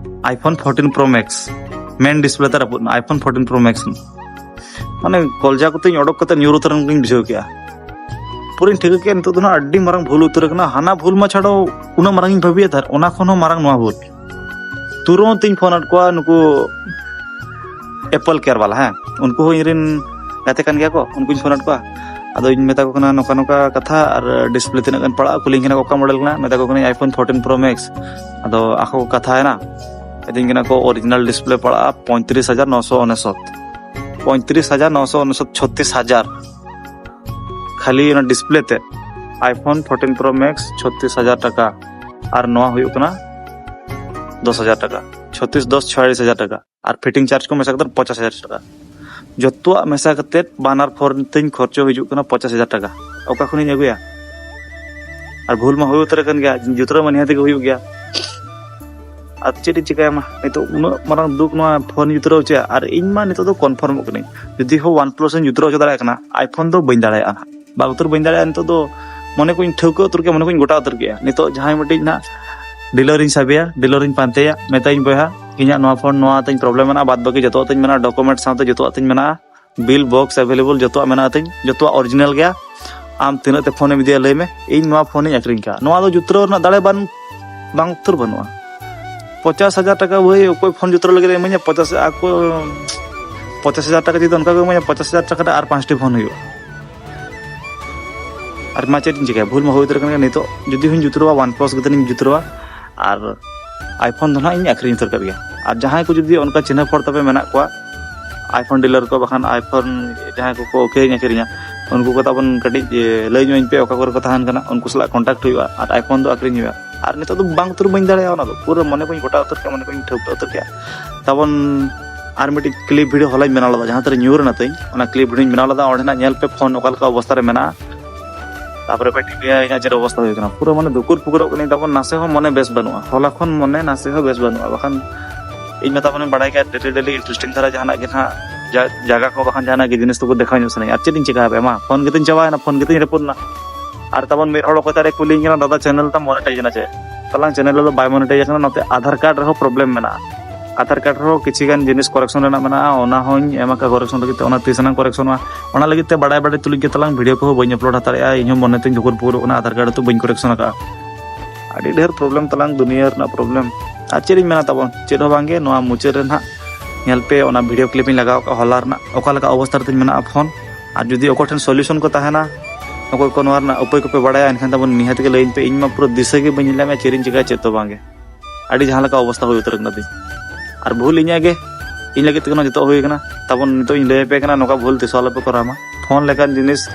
iPhone fourteen Pro Max, ᱢᱮᱱ ᱰᱤᱥᱯᱞᱮ ᱛᱮ ᱨᱟᱹᱯᱩᱫ ᱮᱱᱟ, iPhone fourteen Pro Max᱾ ᱢᱟᱱᱮ ᱠᱚᱞᱡᱟ ᱠᱚᱛᱮᱧ ᱚᱰᱚᱠ ᱠᱟᱛᱮ ᱧᱩᱨ ᱩᱛᱟᱹᱨ ᱮᱱ ᱞᱮᱠᱟᱧ ᱵᱩᱡᱷᱟᱹᱣ ᱠᱮᱜᱼᱟ᱾ ᱯᱩᱨᱟᱹᱧ ᱴᱷᱤᱠᱟᱹ ᱠᱮᱫᱼᱟ, ᱱᱤᱛᱚᱜ ᱫᱚ ᱱᱟᱜ ᱟᱹᱰᱤ ᱢᱟᱨᱟᱝ ᱵᱷᱩᱞ ᱩᱛᱟᱹᱨ ᱟᱠᱟᱱᱟ᱾ ᱦᱟᱱᱟ ᱵᱷᱩᱞ ᱢᱟ ᱪᱷᱟᱰᱚ, ᱩᱱᱟᱹᱜ ᱢᱟᱨᱟᱝ ᱤᱧ ᱵᱷᱟᱹᱵᱤᱭᱮᱫ ᱛᱟᱦᱮᱸᱫ, ᱚᱱᱟ ᱠᱷᱚᱱ ᱦᱚᱸ ᱢᱟᱨᱟᱝ ᱱᱚᱣᱟ ᱵᱷᱩᱞ᱾ ᱛᱩᱨᱚᱱᱛ ᱤᱧ ᱯᱷᱳᱱ ᱟᱫ ᱠᱚᱣᱟ ᱱᱩᱠᱩ Apple Care ᱵᱟᱞᱟ, ᱦᱮᱸ, ᱩᱱᱠᱩ ᱦᱚᱸ ᱤᱧᱨᱮᱱ ᱜᱟᱛᱮ ᱠᱟᱱ ᱜᱮᱭᱟ ᱠᱚ, ᱩᱱᱠᱩᱧ ᱯᱷᱳᱱ ᱟᱫ ᱠᱚᱣᱟ᱾ ᱟᱫᱚᱧ ᱢᱮᱛᱟ ᱠᱚ ᱠᱟᱱᱟ ᱱᱚᱝᱠᱟ ᱱᱚᱝᱠᱟ ᱠᱟᱛᱷᱟ, ᱟᱨ ᱰᱤᱥᱯᱞᱮ ᱛᱤᱱᱟᱹᱜ ᱜᱟᱱ ᱯᱟᱲᱟᱜᱼᱟ, ᱠᱩᱞᱤᱧ ᱠᱟᱱᱟ ᱠᱚ ᱚᱠᱟ ᱢᱚᱰᱮᱞ ᱠᱟᱱᱟ, ᱢᱮᱛᱟ ᱠᱚ ᱠᱟᱹᱱᱟᱹᱧ iPhone fourteen Pro Max᱾ ᱟᱫᱚ ᱟᱠᱚ ᱠᱚ ᱠᱟᱛᱷᱟᱭᱮᱱᱟ, ᱢᱮᱛᱟᱹᱧ ᱠᱟᱱᱟ ᱠᱚ ᱚᱨᱤᱡᱤᱱᱟᱞ ᱰᱤᱥᱯᱞᱮ ᱯᱟᱲᱟᱜᱼᱟ ᱯᱚᱸᱭᱛᱨᱤᱥ ᱦᱟᱡᱟᱨ ᱱᱚᱥᱚ ᱩᱱᱤᱥᱚᱛ᱾ ᱯᱚᱸᱭᱛᱨᱤᱥ ᱦᱟᱡᱟᱨ ᱱᱚᱥᱚ ᱩᱱᱤᱥᱚᱛ, ᱪᱷᱚᱛᱨᱤᱥ ᱦᱟᱡᱟᱨ᱾ ᱠᱷᱟᱹᱞᱤ ᱚᱱᱟ ᱰᱤᱥᱯᱞᱮ ᱛᱮ iPhone fourteen Pro Max ᱪᱷᱚᱛᱨᱤᱥ ᱦᱟᱡᱟᱨ ᱴᱟᱠᱟ, ᱟᱨ ᱱᱚᱣᱟ ᱦᱩᱭᱩᱜ ᱠᱟᱱᱟ ᱫᱚᱥ ᱦᱟᱡᱟᱨ ᱴᱟᱠᱟ, ᱪᱷᱚᱛᱨᱤᱥ ᱫᱚᱥ ᱪᱷᱚᱭᱟᱞᱤᱥ ᱦᱟᱡᱟᱨ ᱴᱟᱠᱟ, ᱟᱨ ᱯᱷᱤᱴᱤᱝ ᱪᱟᱨᱡᱽ ᱠᱚ ᱢᱮᱥᱟ ᱠᱟᱛᱮ ᱯᱚᱸᱪᱟᱥ ᱦᱟᱡᱟᱨ ᱴᱟᱠᱟ᱾ ᱡᱚᱛᱚᱣᱟᱜ ᱢᱮᱥᱟ ᱠᱟᱛᱮ ᱵᱟᱱᱟᱨ ᱯᱷᱳᱱ ᱛᱤᱧ ᱠᱷᱚᱨᱪᱚ ᱦᱤᱡᱩᱜ ᱠᱟᱱᱟ ᱯᱚᱸᱪᱟᱥ ᱦᱟᱡᱟᱨ ᱴᱟᱠᱟ᱾ ᱚᱠᱟ ᱠᱷᱚᱱᱤᱧ ᱟᱹᱜᱩᱭᱟ? ᱟᱨ ᱵᱷᱩᱞ ᱢᱟ ᱦᱩᱭ ᱩᱛᱟᱹᱨ ᱟᱠᱟᱱ ᱜᱮᱭᱟ, ᱡᱩᱛᱨᱟᱹᱣ ᱢᱟ ᱱᱤᱦᱟᱹᱛ ᱜᱮ ᱦᱩᱭᱩᱜ ᱜᱮᱭᱟ᱾ ᱟᱨ ᱪᱮᱫ ᱤᱧ ᱪᱤᱠᱟᱹᱭᱟ ᱢᱟ, ᱱᱤᱛᱚᱜ ᱩᱱᱟᱹᱜ ᱢᱟᱨᱟᱝ ᱫᱩᱠ ᱱᱚᱣᱟ ᱯᱷᱳᱱ ᱡᱩᱛᱨᱟᱹᱣ ᱦᱚᱪᱚᱭᱟ᱾ ᱟᱨ ᱤᱧ ᱢᱟ ᱱᱤᱛᱚᱜ ᱫᱚ ᱠᱚᱱᱯᱷᱟᱨᱢᱚᱜ ᱠᱟᱹᱱᱟᱹᱧ, ᱡᱩᱫᱤ ᱦᱚᱸ OnePlus ᱤᱧ ᱡᱩᱛᱨᱟᱹᱣ ᱦᱚᱪᱚ ᱫᱟᱲᱮᱭᱟᱜ ᱠᱟᱱᱟ, iPhone ᱫᱚ ᱵᱟᱹᱧ ᱫᱟᱲᱮᱭᱟᱜᱼᱟ ᱱᱟᱦᱟᱜ᱾ ᱵᱟᱝ ᱩᱛᱟᱹᱨ ᱵᱟᱹᱧ ᱫᱟᱲᱮᱭᱟᱜᱼᱟ ᱱᱤᱛᱚᱜ ᱫᱚ᱾ ᱢᱚᱱᱮ ᱠᱚᱧ ᱴᱷᱟᱹᱣᱠᱟᱹ ᱩᱛᱟᱹᱨ ᱠᱮᱜᱼᱟ, ᱢᱚᱱᱮ ᱠᱚᱧ ᱜᱚᱴᱟ ᱩᱛᱟᱹᱨ ᱠᱮᱜᱼᱟ᱾ ᱱᱤᱛᱚᱜ ᱡᱟᱦᱟᱸᱭ ᱢᱤᱫᱴᱤᱡ ᱱᱟᱦᱟᱜ ᱰᱤᱞᱟᱨᱤᱧ ᱥᱟᱵᱮᱭᱟ, ᱰᱤᱞᱟᱨᱤᱧ ᱯᱟᱱᱛᱮᱭᱟ, ᱢᱮᱛᱟᱭᱟᱹᱧ, "ᱵᱚᱭᱦᱟ, ᱤᱧᱟᱹᱜ ᱱᱚᱣᱟ ᱯᱷᱳᱱ ᱱᱚᱣᱟ ᱛᱤᱧ ᱯᱨᱚᱵᱞᱮᱢ ᱢᱮᱱᱟᱜᱼᱟ, ᱵᱟᱫ ᱵᱟᱹᱠᱤ ᱡᱚᱛᱚᱣᱟᱜ ᱛᱤᱧ ᱢᱮᱱᱟᱜᱼᱟ, ᱰᱚᱠᱩᱢᱮᱱᱴ ᱥᱟᱶᱛᱮ ᱡᱚᱛᱚᱣᱟᱜ ᱛᱤᱧ ᱢᱮᱱᱟᱜᱼᱟ, ᱵᱤᱞ ᱵᱚᱠᱥ ᱮᱵᱮᱞᱮᱵᱚᱞ ᱡᱚᱛᱚᱣᱟᱜ ᱢᱮᱱᱟᱜᱼᱟ ᱛᱤᱧ, ᱡᱚᱛᱚᱣᱟᱜ ᱚᱨᱤᱡᱤᱱᱟᱞ ᱜᱮᱭᱟ, ᱟᱢ ᱛᱤᱱᱟᱹᱜ ᱛᱮ ᱯᱷᱳᱱᱮᱢ ᱤᱫᱤᱭᱟ ᱞᱟᱹᱭ ᱢᱮ, ᱤᱧ ᱱᱚᱣᱟ ᱯᱷᱳᱱᱤᱧ ᱟᱹᱠᱷᱨᱤᱧ ᱠᱟᱜᱼᱟ᱾" ᱱᱚᱣᱟ ᱫᱚ ᱡᱩᱛᱨᱟᱹᱣ ᱨᱮᱱᱟᱜ ᱫᱟᱲᱮ ᱵᱟᱝ, ᱵᱟᱝ ᱩᱛᱟᱹᱨ ᱵᱟᱹᱱᱩᱜᱼᱟ᱾ ᱯᱚᱸᱪᱟᱥ ᱦᱟᱡᱟᱨ ᱴᱟᱠᱟ ᱵᱷᱟᱹᱭ, ᱚᱠᱚᱭ ᱯᱷᱳᱱ ᱡᱩᱛᱨᱟᱹᱣ ᱞᱟᱹᱜᱤᱫ ᱮ ᱤᱢᱟᱹᱧᱟ? ᱯᱚᱸᱪᱟᱥ, ᱟᱠᱚ ᱯᱚᱸᱪᱟᱥ ᱦᱟᱡᱟᱨ ᱴᱟᱠᱟ ᱡᱩᱫᱤ ᱚᱱᱠᱟ ᱠᱚ ᱤᱢᱟᱹᱧᱟ, ᱯᱚᱸᱪᱟᱥ ᱦᱟᱡᱟᱨ ᱴᱟᱠᱟ ᱨᱮ ᱟᱨ ᱯᱟᱸᱪᱴᱤ ᱯᱷᱳᱱ ᱦᱩᱭᱩᱜᱼᱟ᱾ ᱟᱨ ᱢᱟ ᱪᱮᱫ ᱤᱧ ᱪᱤᱠᱟᱹᱭᱟ, ᱵᱷᱩᱞ ᱢᱟ ᱦᱩᱭ ᱩᱛᱟᱹᱨ ᱠᱟᱱ ᱜᱮᱭᱟ᱾ ᱱᱤᱛᱚᱜ ᱡᱩᱫᱤ ᱦᱚᱸᱧ ᱡᱩᱛᱨᱟᱹᱣᱟ, OnePlus ᱜᱮ ᱛᱟᱹᱞᱤᱧ ᱡᱩᱛᱨᱟᱹᱣᱟ, ᱟᱨ iPhone ᱫᱚ ᱱᱟᱦᱟᱜ ᱤᱧ ᱟᱹᱠᱷᱨᱤᱧ ᱩᱛᱟᱹᱨ ᱠᱟᱜ ᱜᱮᱭᱟ᱾ ᱟᱨ ᱡᱟᱦᱟᱸᱭ ᱠᱚ ᱡᱩᱫᱤ ᱚᱱᱠᱟ ᱪᱤᱱᱦᱟᱹ ᱯᱚᱨ ᱛᱟᱯᱮ ᱢᱮᱱᱟᱜ ᱠᱚᱣᱟ, iPhone ᱰᱤᱞᱟᱨ ᱠᱚ, ᱵᱟᱠᱷᱟᱱ iPhone ᱡᱟᱦᱟᱸᱭ ᱠᱚᱠᱚ ᱠᱤᱨᱤᱧ ᱟᱹᱠᱷᱨᱤᱧᱟ, ᱩᱱᱠᱩ ᱠᱚ ᱛᱟᱵᱚᱱ ᱠᱟᱹᱴᱤᱡ, ᱮ, ᱞᱟᱹᱭ ᱧᱚᱜ ᱟᱹᱧ ᱯᱮ ᱚᱠᱟ ᱠᱚᱨᱮ ᱠᱚ ᱛᱟᱦᱮᱱ ᱠᱟᱱᱟ, ᱩᱱᱠᱩ ᱥᱟᱞᱟᱜ ᱠᱚᱱᱴᱟᱠᱴ ᱦᱩᱭᱩᱜᱼᱟ ᱟᱨ iPhone ᱫᱚ ᱟᱹᱠᱷᱨᱤᱧ ᱦᱩᱭᱩᱜᱼᱟ᱾ ᱟᱨ ᱱᱤᱛᱚᱜ ᱫᱚ ᱵᱟᱝ ᱩᱛᱟᱹᱨ ᱵᱟᱹᱧ ᱫᱟᱲᱮᱭᱟᱜᱼᱟ, ᱚᱱᱟ ᱫᱚ ᱯᱩᱨᱟᱹ ᱢᱚᱱᱮ ᱠᱚᱧ ᱜᱚᱴᱟ ᱩᱛᱟᱹᱨ ᱠᱮᱜᱼᱟ, ᱢᱚᱱᱮ ᱠᱚᱧ ᱴᱷᱟᱹᱣᱠᱟᱹ ᱩᱛᱟᱹᱨ ᱠᱮᱜᱼᱟ᱾ ᱛᱟᱵᱚᱱ ᱟᱨ ᱢᱤᱫᱴᱤᱡ ᱠᱞᱤᱯ ᱵᱷᱤᱰᱤᱭᱳ ᱦᱚᱞᱟᱧ ᱵᱮᱱᱟᱣ ᱞᱮᱫᱟ, ᱡᱟᱦᱟᱸ ᱛᱤᱱᱟᱹᱜ ᱧᱩᱨ ᱮᱱᱟ ᱛᱤᱧ, ᱚᱱᱟ ᱠᱞᱤᱯ ᱵᱷᱤᱰᱤᱭᱳᱧ ᱵᱮᱱᱟᱣ ᱞᱮᱫᱟ, ᱚᱸᱰᱮ ᱱᱟᱜ ᱧᱮᱞ ᱯᱮ ᱯᱷᱳᱱ ᱚᱠᱟ ᱞᱮᱠᱟ ᱚᱵᱚᱥᱛᱟ ᱨᱮ ᱢᱮᱱᱟᱜᱼᱟ᱾ ᱛᱟᱯᱚᱨᱮ ᱯᱮ ᱴᱷᱤᱠᱟᱹᱭᱟ ᱤᱧᱟᱹᱜ ᱪᱮᱫ ᱚᱵᱚᱥᱛᱟ ᱦᱩᱭ ᱠᱟᱱᱟ, ᱯᱩᱨᱟᱹ ᱢᱟᱱᱮ ᱫᱩᱠᱩᱨ ᱯᱩᱠᱩᱨᱚᱜ ᱠᱟᱹᱱᱟᱹᱧ, ᱛᱟᱵᱚᱱ ᱱᱟᱥᱮ ᱦᱚᱸ ᱢᱚᱱᱮ ᱵᱮᱥ ᱵᱟᱹᱱᱩᱜᱼᱟ, ᱦᱚᱞᱟ ᱠᱷᱚᱱ ᱢᱚᱱᱮ ᱱᱟᱥᱮ ᱦᱚᱸ ᱵᱮᱥ ᱵᱟᱹᱱᱩᱜᱼᱟ᱾ ᱵᱟᱠᱷᱟᱱ ᱤᱧ ᱢᱟ ᱛᱟᱵᱚᱱᱤᱧ ᱵᱟᱲᱟᱭ ᱜᱮᱭᱟ ᱰᱮᱞᱤ ᱰᱮᱞᱤ ᱤᱱᱴᱟᱨᱮᱥᱴᱤᱝ ᱫᱷᱟᱨᱟ ᱡᱟᱦᱟᱱᱟᱜ ᱜᱮ ᱱᱟᱦᱟᱜ ᱡᱟ-, ᱡᱟᱭᱜᱟ ᱠᱚ ᱵᱟᱠᱷᱟᱱ ᱡᱟᱦᱟᱱᱟᱜ ᱜᱮ ᱡᱤᱱᱤᱥ ᱛᱟᱠᱚ ᱫᱮᱠᱷᱟᱣ ᱧᱚᱜ ᱥᱟᱱᱟᱧᱟ᱾ ᱟᱨ ᱪᱮᱫ ᱤᱧ ᱪᱮᱠᱟ ᱦᱟᱯᱮ ᱢᱟ, ᱯᱷᱳᱱ ᱜᱮᱛᱤᱧ ᱪᱟᱵᱟᱭᱮᱱᱟ, ᱯᱷᱳᱱ ᱜᱮᱛᱤᱧ ᱨᱟᱹᱯᱩᱫ ᱮᱱᱟ᱾ ᱟᱨ ᱛᱟᱵᱚᱱ ᱢᱤᱫ ᱦᱚᱲ ᱚᱠᱚᱭ ᱛᱟᱞᱮ ᱠᱩᱞᱤᱧ ᱠᱟᱱᱟ, "ᱫᱟᱫᱟ ᱪᱮᱱᱮᱞ ᱛᱟᱢ ᱢᱚᱱᱮᱴᱟᱭᱤᱡᱽ ᱮᱱᱟ ᱪᱮ?" ᱛᱟᱞᱟᱝ ᱪᱮᱱᱮᱞ ᱨᱮᱫᱚ ᱵᱟᱭ ᱢᱚᱱᱮᱴᱟᱭᱤᱡᱽ ᱟᱠᱟᱱᱟ, ᱱᱚᱛᱮ ᱟᱫᱷᱟᱨ ᱠᱟᱨᱰ ᱨᱮᱦᱚᱸ ᱯᱨᱚᱵᱞᱮᱢ ᱢᱮᱱᱟᱜᱼᱟ᱾ ᱟᱫᱷᱟᱨ ᱠᱟᱨᱰ ᱨᱮᱦᱚᱸ ᱠᱤᱪᱷᱤ ᱜᱟᱱ ᱡᱤᱱᱤᱥ ᱠᱚᱨᱮᱠᱥᱚᱱ ᱨᱮᱱᱟᱜ ᱢᱮᱱᱟᱜᱼᱟ, ᱚᱱᱟ ᱦᱚᱸᱧ ᱮᱢ ᱟᱠᱟᱫ ᱠᱚᱨᱮᱠᱥᱚᱱ ᱞᱟᱹᱜᱤᱫ ᱛᱮ, ᱚᱱᱟ ᱛᱤᱥ ᱮᱱᱟᱝ ᱠᱚᱨᱮᱠᱥᱚᱱᱚᱜᱼᱟ᱾ ᱚᱱᱟ ᱞᱟᱹᱜᱤᱫ ᱛᱮ ᱵᱟᱰᱟᱭ ᱵᱟᱰᱟᱭ ᱛᱩᱞᱩᱡ ᱜᱮ ᱛᱟᱞᱟᱝ ᱵᱷᱤᱰᱤᱭᱳ ᱠᱚᱦᱚᱸ ᱵᱟᱹᱧ ᱟᱯᱞᱳᱰ ᱦᱟᱛᱟᱲᱮᱜᱼᱟ, ᱤᱧ ᱦᱚᱸ ᱢᱚᱱᱮ ᱛᱤᱧ ᱫᱷᱩᱠᱩᱨ ᱯᱩᱠᱩᱨᱚᱜ ᱠᱟᱱᱟ, ᱟᱫᱷᱟᱨ ᱠᱟᱨᱰ ᱦᱚᱸᱛᱚ ᱵᱟᱹᱧ ᱠᱚᱨᱮᱠᱥᱚᱱ ᱟᱠᱟᱫᱼᱟ᱾ ᱟᱹᱰᱤ ᱰᱷᱮᱨ ᱯᱨᱚᱵᱞᱮᱢ ᱛᱟᱞᱟᱝ, ᱫᱩᱱᱤᱭᱟᱹ ᱨᱮᱱᱟᱜ ᱯᱨᱚᱵᱞᱮᱢ᱾ ᱟᱨ ᱪᱮᱫ ᱤᱧ ᱢᱮᱱᱟ ᱛᱟᱵᱚᱱ, ᱪᱮᱫ ᱦᱚᱸ ᱵᱟᱝᱜᱮ᱾ ᱱᱚᱣᱟ ᱢᱩᱪᱟᱹᱫ ᱨᱮ ᱱᱟᱦᱟᱜ ᱧᱮᱞ ᱯᱮ, ᱚᱱᱟ ᱵᱷᱤᱰᱤᱭᱳ ᱠᱞᱤᱯ ᱤᱧ ᱞᱟᱜᱟᱣ ᱟᱠᱟᱫᱼᱟ ᱦᱚᱞᱟ ᱨᱮᱱᱟᱜ, ᱚᱠᱟ ᱞᱮᱠᱟ ᱚᱵᱚᱥᱛᱟ ᱨᱮᱛᱤᱧ ᱢᱮᱱᱟᱜᱼᱟ ᱯᱷᱳᱱ᱾ ᱟᱨ ᱡᱩᱫᱤ ᱚᱠᱚᱭ ᱴᱷᱮᱱ ᱥᱚᱞᱤᱭᱩᱥᱚᱱ ᱠᱚ ᱛᱟᱦᱮᱱᱟ, ᱚᱠᱚᱭ ᱠᱚ ᱱᱚᱣᱟ ᱨᱮᱱᱟᱜ ᱩᱯᱟᱹᱭ ᱠᱚᱯᱮ ᱵᱟᱲᱟᱭᱟ, ᱮᱱᱠᱷᱟᱱ ᱛᱟᱵᱚᱱ ᱱᱤᱦᱟᱹᱛ ᱜᱮ ᱞᱟᱹᱭᱟᱹᱧ ᱯᱮ᱾ ᱤᱧ ᱢᱟ ᱯᱩᱨᱟᱹ ᱫᱤᱥᱟᱹ ᱜᱮ ᱵᱟᱹᱧ ᱧᱮᱞ ᱧᱟᱢᱮᱫᱼᱟ, ᱪᱮᱫ ᱤᱧ ᱪᱤᱠᱟᱹᱭᱟ, ᱪᱮᱫ ᱫᱚ ᱵᱟᱝᱜᱮ᱾ ᱟᱹᱰᱤ ᱡᱟᱦᱟᱸ ᱞᱮᱠᱟ ᱚᱵᱚᱥᱛᱟ ᱦᱩᱭ ᱩᱛᱟᱹᱨ ᱠᱟᱱᱟ ᱛᱤᱧ᱾ ᱟᱨ ᱵᱷᱩᱞ ᱤᱧᱟᱹᱜ ᱜᱮ, ᱤᱧ ᱞᱟᱹᱜᱤᱫ ᱛᱮᱜᱮ ᱱᱚᱣᱟ ᱡᱚᱛᱚ ᱦᱩᱭ ᱠᱟᱱᱟ᱾ ᱛᱟᱵᱚᱱ ᱱᱤᱛᱚᱜ ᱤᱧ ᱞᱟᱹᱭ ᱟᱯᱮ ᱠᱟᱱᱟ, ᱱᱚᱝᱠᱟ ᱵᱷᱩᱞ ᱛᱤᱥ ᱦᱚᱸ ᱟᱞᱚᱯᱮ ᱠᱚᱨᱟᱣ ᱢᱟ᱾ ᱯᱷᱳᱱ ᱞᱮᱠᱟᱱ ᱡᱤᱱᱤᱥ,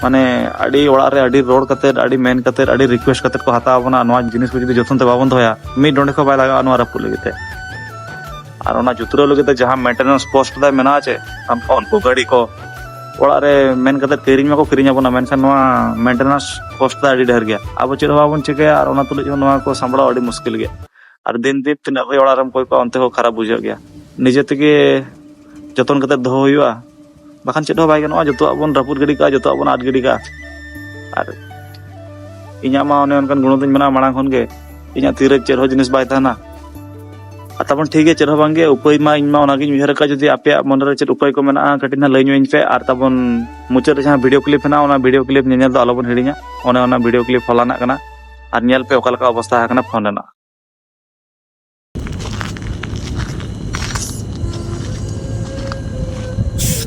ᱢᱟᱱᱮ, ᱟᱹᱰᱤ ᱚᱲᱟᱜ ᱨᱮ ᱟᱹᱰᱤ ᱨᱚᱲ ᱠᱟᱛᱮᱫ, ᱟᱹᱰᱤ ᱢᱮᱱ ᱠᱟᱛᱮᱫ, ᱟᱹᱰᱤ ᱨᱤᱠᱩᱭᱮᱥᱴ ᱠᱟᱛᱮᱫ ᱠᱚ ᱦᱟᱛᱟᱣ ᱟᱵᱚᱱᱟ᱾ ᱱᱚᱣᱟ ᱡᱤᱱᱤᱥ ᱠᱚ ᱡᱩᱫᱤ ᱡᱚᱛᱚᱱ ᱛᱮ ᱵᱟᱵᱚᱱ ᱫᱚᱦᱚᱭᱟ, ᱢᱤᱫ ᱰᱚᱸᱰᱮ ᱠᱚ ᱵᱟᱭ ᱞᱟᱜᱟᱜᱼᱟ ᱱᱚᱣᱟ ᱨᱟᱹᱯᱩᱫ ᱞᱟᱹᱜᱤᱫ ᱛᱮ᱾ ᱟᱨ ᱚᱱᱟ ᱡᱩᱛᱨᱟᱹᱣ ᱞᱟᱹᱜᱤᱫ ᱛᱮ ᱡᱟᱦᱟᱸ ᱢᱮᱱᱴᱮᱱᱮᱱᱥ ᱠᱚᱥᱴ ᱛᱟᱭ ᱢᱮᱱᱟᱜᱼᱟ ᱪᱮ, ᱟᱢ ᱯᱷᱳᱱ ᱠᱚ, ᱜᱟᱹᱰᱤ ᱠᱚ, ᱚᱲᱟᱜ ᱨᱮ ᱢᱮᱱ ᱠᱟᱛᱮᱫ ᱠᱤᱨᱤᱧ ᱢᱟᱠᱚ ᱠᱤᱨᱤᱧ ᱟᱵᱚᱱᱟ, ᱢᱮᱱᱠᱷᱟᱱ ᱱᱚᱣᱟ ᱢᱮᱱᱴᱮᱱᱮᱱᱥ ᱠᱚᱥᱴ ᱫᱚ ᱟᱹᱰᱤ ᱰᱷᱮᱨ ᱜᱮᱭᱟ᱾ ᱟᱵᱚ ᱪᱮᱫ ᱦᱚᱸ ᱵᱟᱵᱚᱱ ᱪᱤᱠᱟᱹᱭᱟ ᱟᱨ ᱚᱱᱟ ᱛᱩᱞᱩᱡ ᱦᱚᱸ ᱱᱚᱣᱟ ᱠᱚ ᱥᱟᱢᱵᱲᱟᱣ ᱟᱹᱰᱤ ᱢᱩᱥᱠᱤᱞ ᱜᱮᱭᱟ᱾ ᱟᱨ ᱫᱤᱱ ᱫᱤᱱ ᱛᱤᱱᱟᱹᱜ ᱚᱠᱚᱭ ᱚᱲᱟᱜ ᱨᱮᱢ ᱠᱚᱭ ᱠᱚᱣᱟ, ᱚᱱᱛᱮ ᱦᱚᱸ ᱠᱷᱟᱨᱟᱯ ᱵᱩᱡᱷᱟᱹᱜ ᱜᱮᱭᱟ᱾ ᱱᱤᱡᱮ ᱛᱮᱜᱮ ᱡᱚᱛᱚᱱ ᱠᱟᱛᱮᱫ ᱫᱚᱦᱚ ᱦᱩᱭᱩᱜᱼᱟ, ᱵᱟᱠᱷᱟᱱ ᱪᱮᱫ ᱦᱚᱸ ᱵᱟᱭ ᱜᱟᱱᱚᱜᱼᱟ᱾ ᱡᱚᱛᱚᱣᱟᱜ ᱵᱚᱱ ᱨᱟᱹᱯᱩᱫ ᱜᱤᱰᱤ ᱠᱟᱜᱼᱟ, ᱡᱚᱛᱚᱣᱟᱜ ᱵᱚᱱ ᱟᱫ ᱜᱤᱰᱤ ᱠᱟᱜᱼᱟ᱾ ᱟᱨ ᱤᱧᱟᱹᱜ ᱢᱟ ᱚᱱᱮ ᱚᱱᱠᱟᱱ ᱜᱩᱱ ᱫᱚᱧ ᱢᱮᱱᱟ ᱢᱟᱲᱟᱝ ᱠᱷᱚᱱ ᱜᱮ, ᱤᱧᱟᱹᱜ ᱛᱤᱨᱮ ᱪᱮᱫ ᱦᱚᱸ ᱡᱤᱱᱤᱥ ᱵᱟᱭ ᱛᱟᱦᱮᱱᱟ᱾ ᱟᱨ ᱛᱟᱵᱚᱱ ᱴᱷᱤᱠ ᱜᱮᱭᱟ, ᱪᱮᱫ ᱦᱚᱸ ᱵᱟᱝᱜᱮ, ᱩᱯᱟᱹᱭ ᱢᱟ ᱤᱧ ᱢᱟ ᱚᱱᱟᱜᱤᱧ ᱩᱭᱦᱟᱹᱨ ᱟᱠᱟᱫ᱾ ᱡᱩᱫᱤ ᱟᱯᱮᱭᱟᱜ ᱢᱚᱱᱮᱨᱮ ᱪᱮᱫ ᱩᱯᱟᱹᱭ ᱠᱚ ᱢᱮᱱᱟᱜᱼᱟ, ᱠᱟᱹᱴᱤᱡ ᱱᱟᱦᱟᱜ ᱞᱟᱹᱭ ᱧᱚᱜ ᱯᱮ᱾ ᱟᱨ ᱛᱟᱵᱚᱱ ᱢᱩᱪᱟᱹᱫ ᱨᱮ ᱡᱟᱦᱟᱸ ᱵᱷᱤᱰᱤᱭᱳ ᱠᱞᱤᱯ ᱦᱮᱱᱟᱜᱼᱟ, ᱚᱱᱟ ᱵᱷᱤᱰᱤᱭᱳ ᱠᱞᱤᱯ ᱧᱮᱧᱮᱞ ᱫᱚ ᱟᱞᱚᱵᱚᱱ ᱦᱤᱲᱤᱧᱟ᱾ ᱚᱱᱮ ᱚᱱᱟ ᱵᱷᱤᱰᱤᱭᱳ ᱠᱞᱤᱯ ᱦᱚᱞᱟᱱᱟᱜ ᱠᱟᱱᱟ, ᱟᱨ ᱧᱮᱞ ᱯᱮ ᱚᱠᱟ ᱞᱮᱠᱟ ᱚᱵᱚᱥᱛᱟ ᱟᱠᱟᱱᱟ ᱯᱷᱳᱱ ᱨᱮᱱᱟᱜ᱾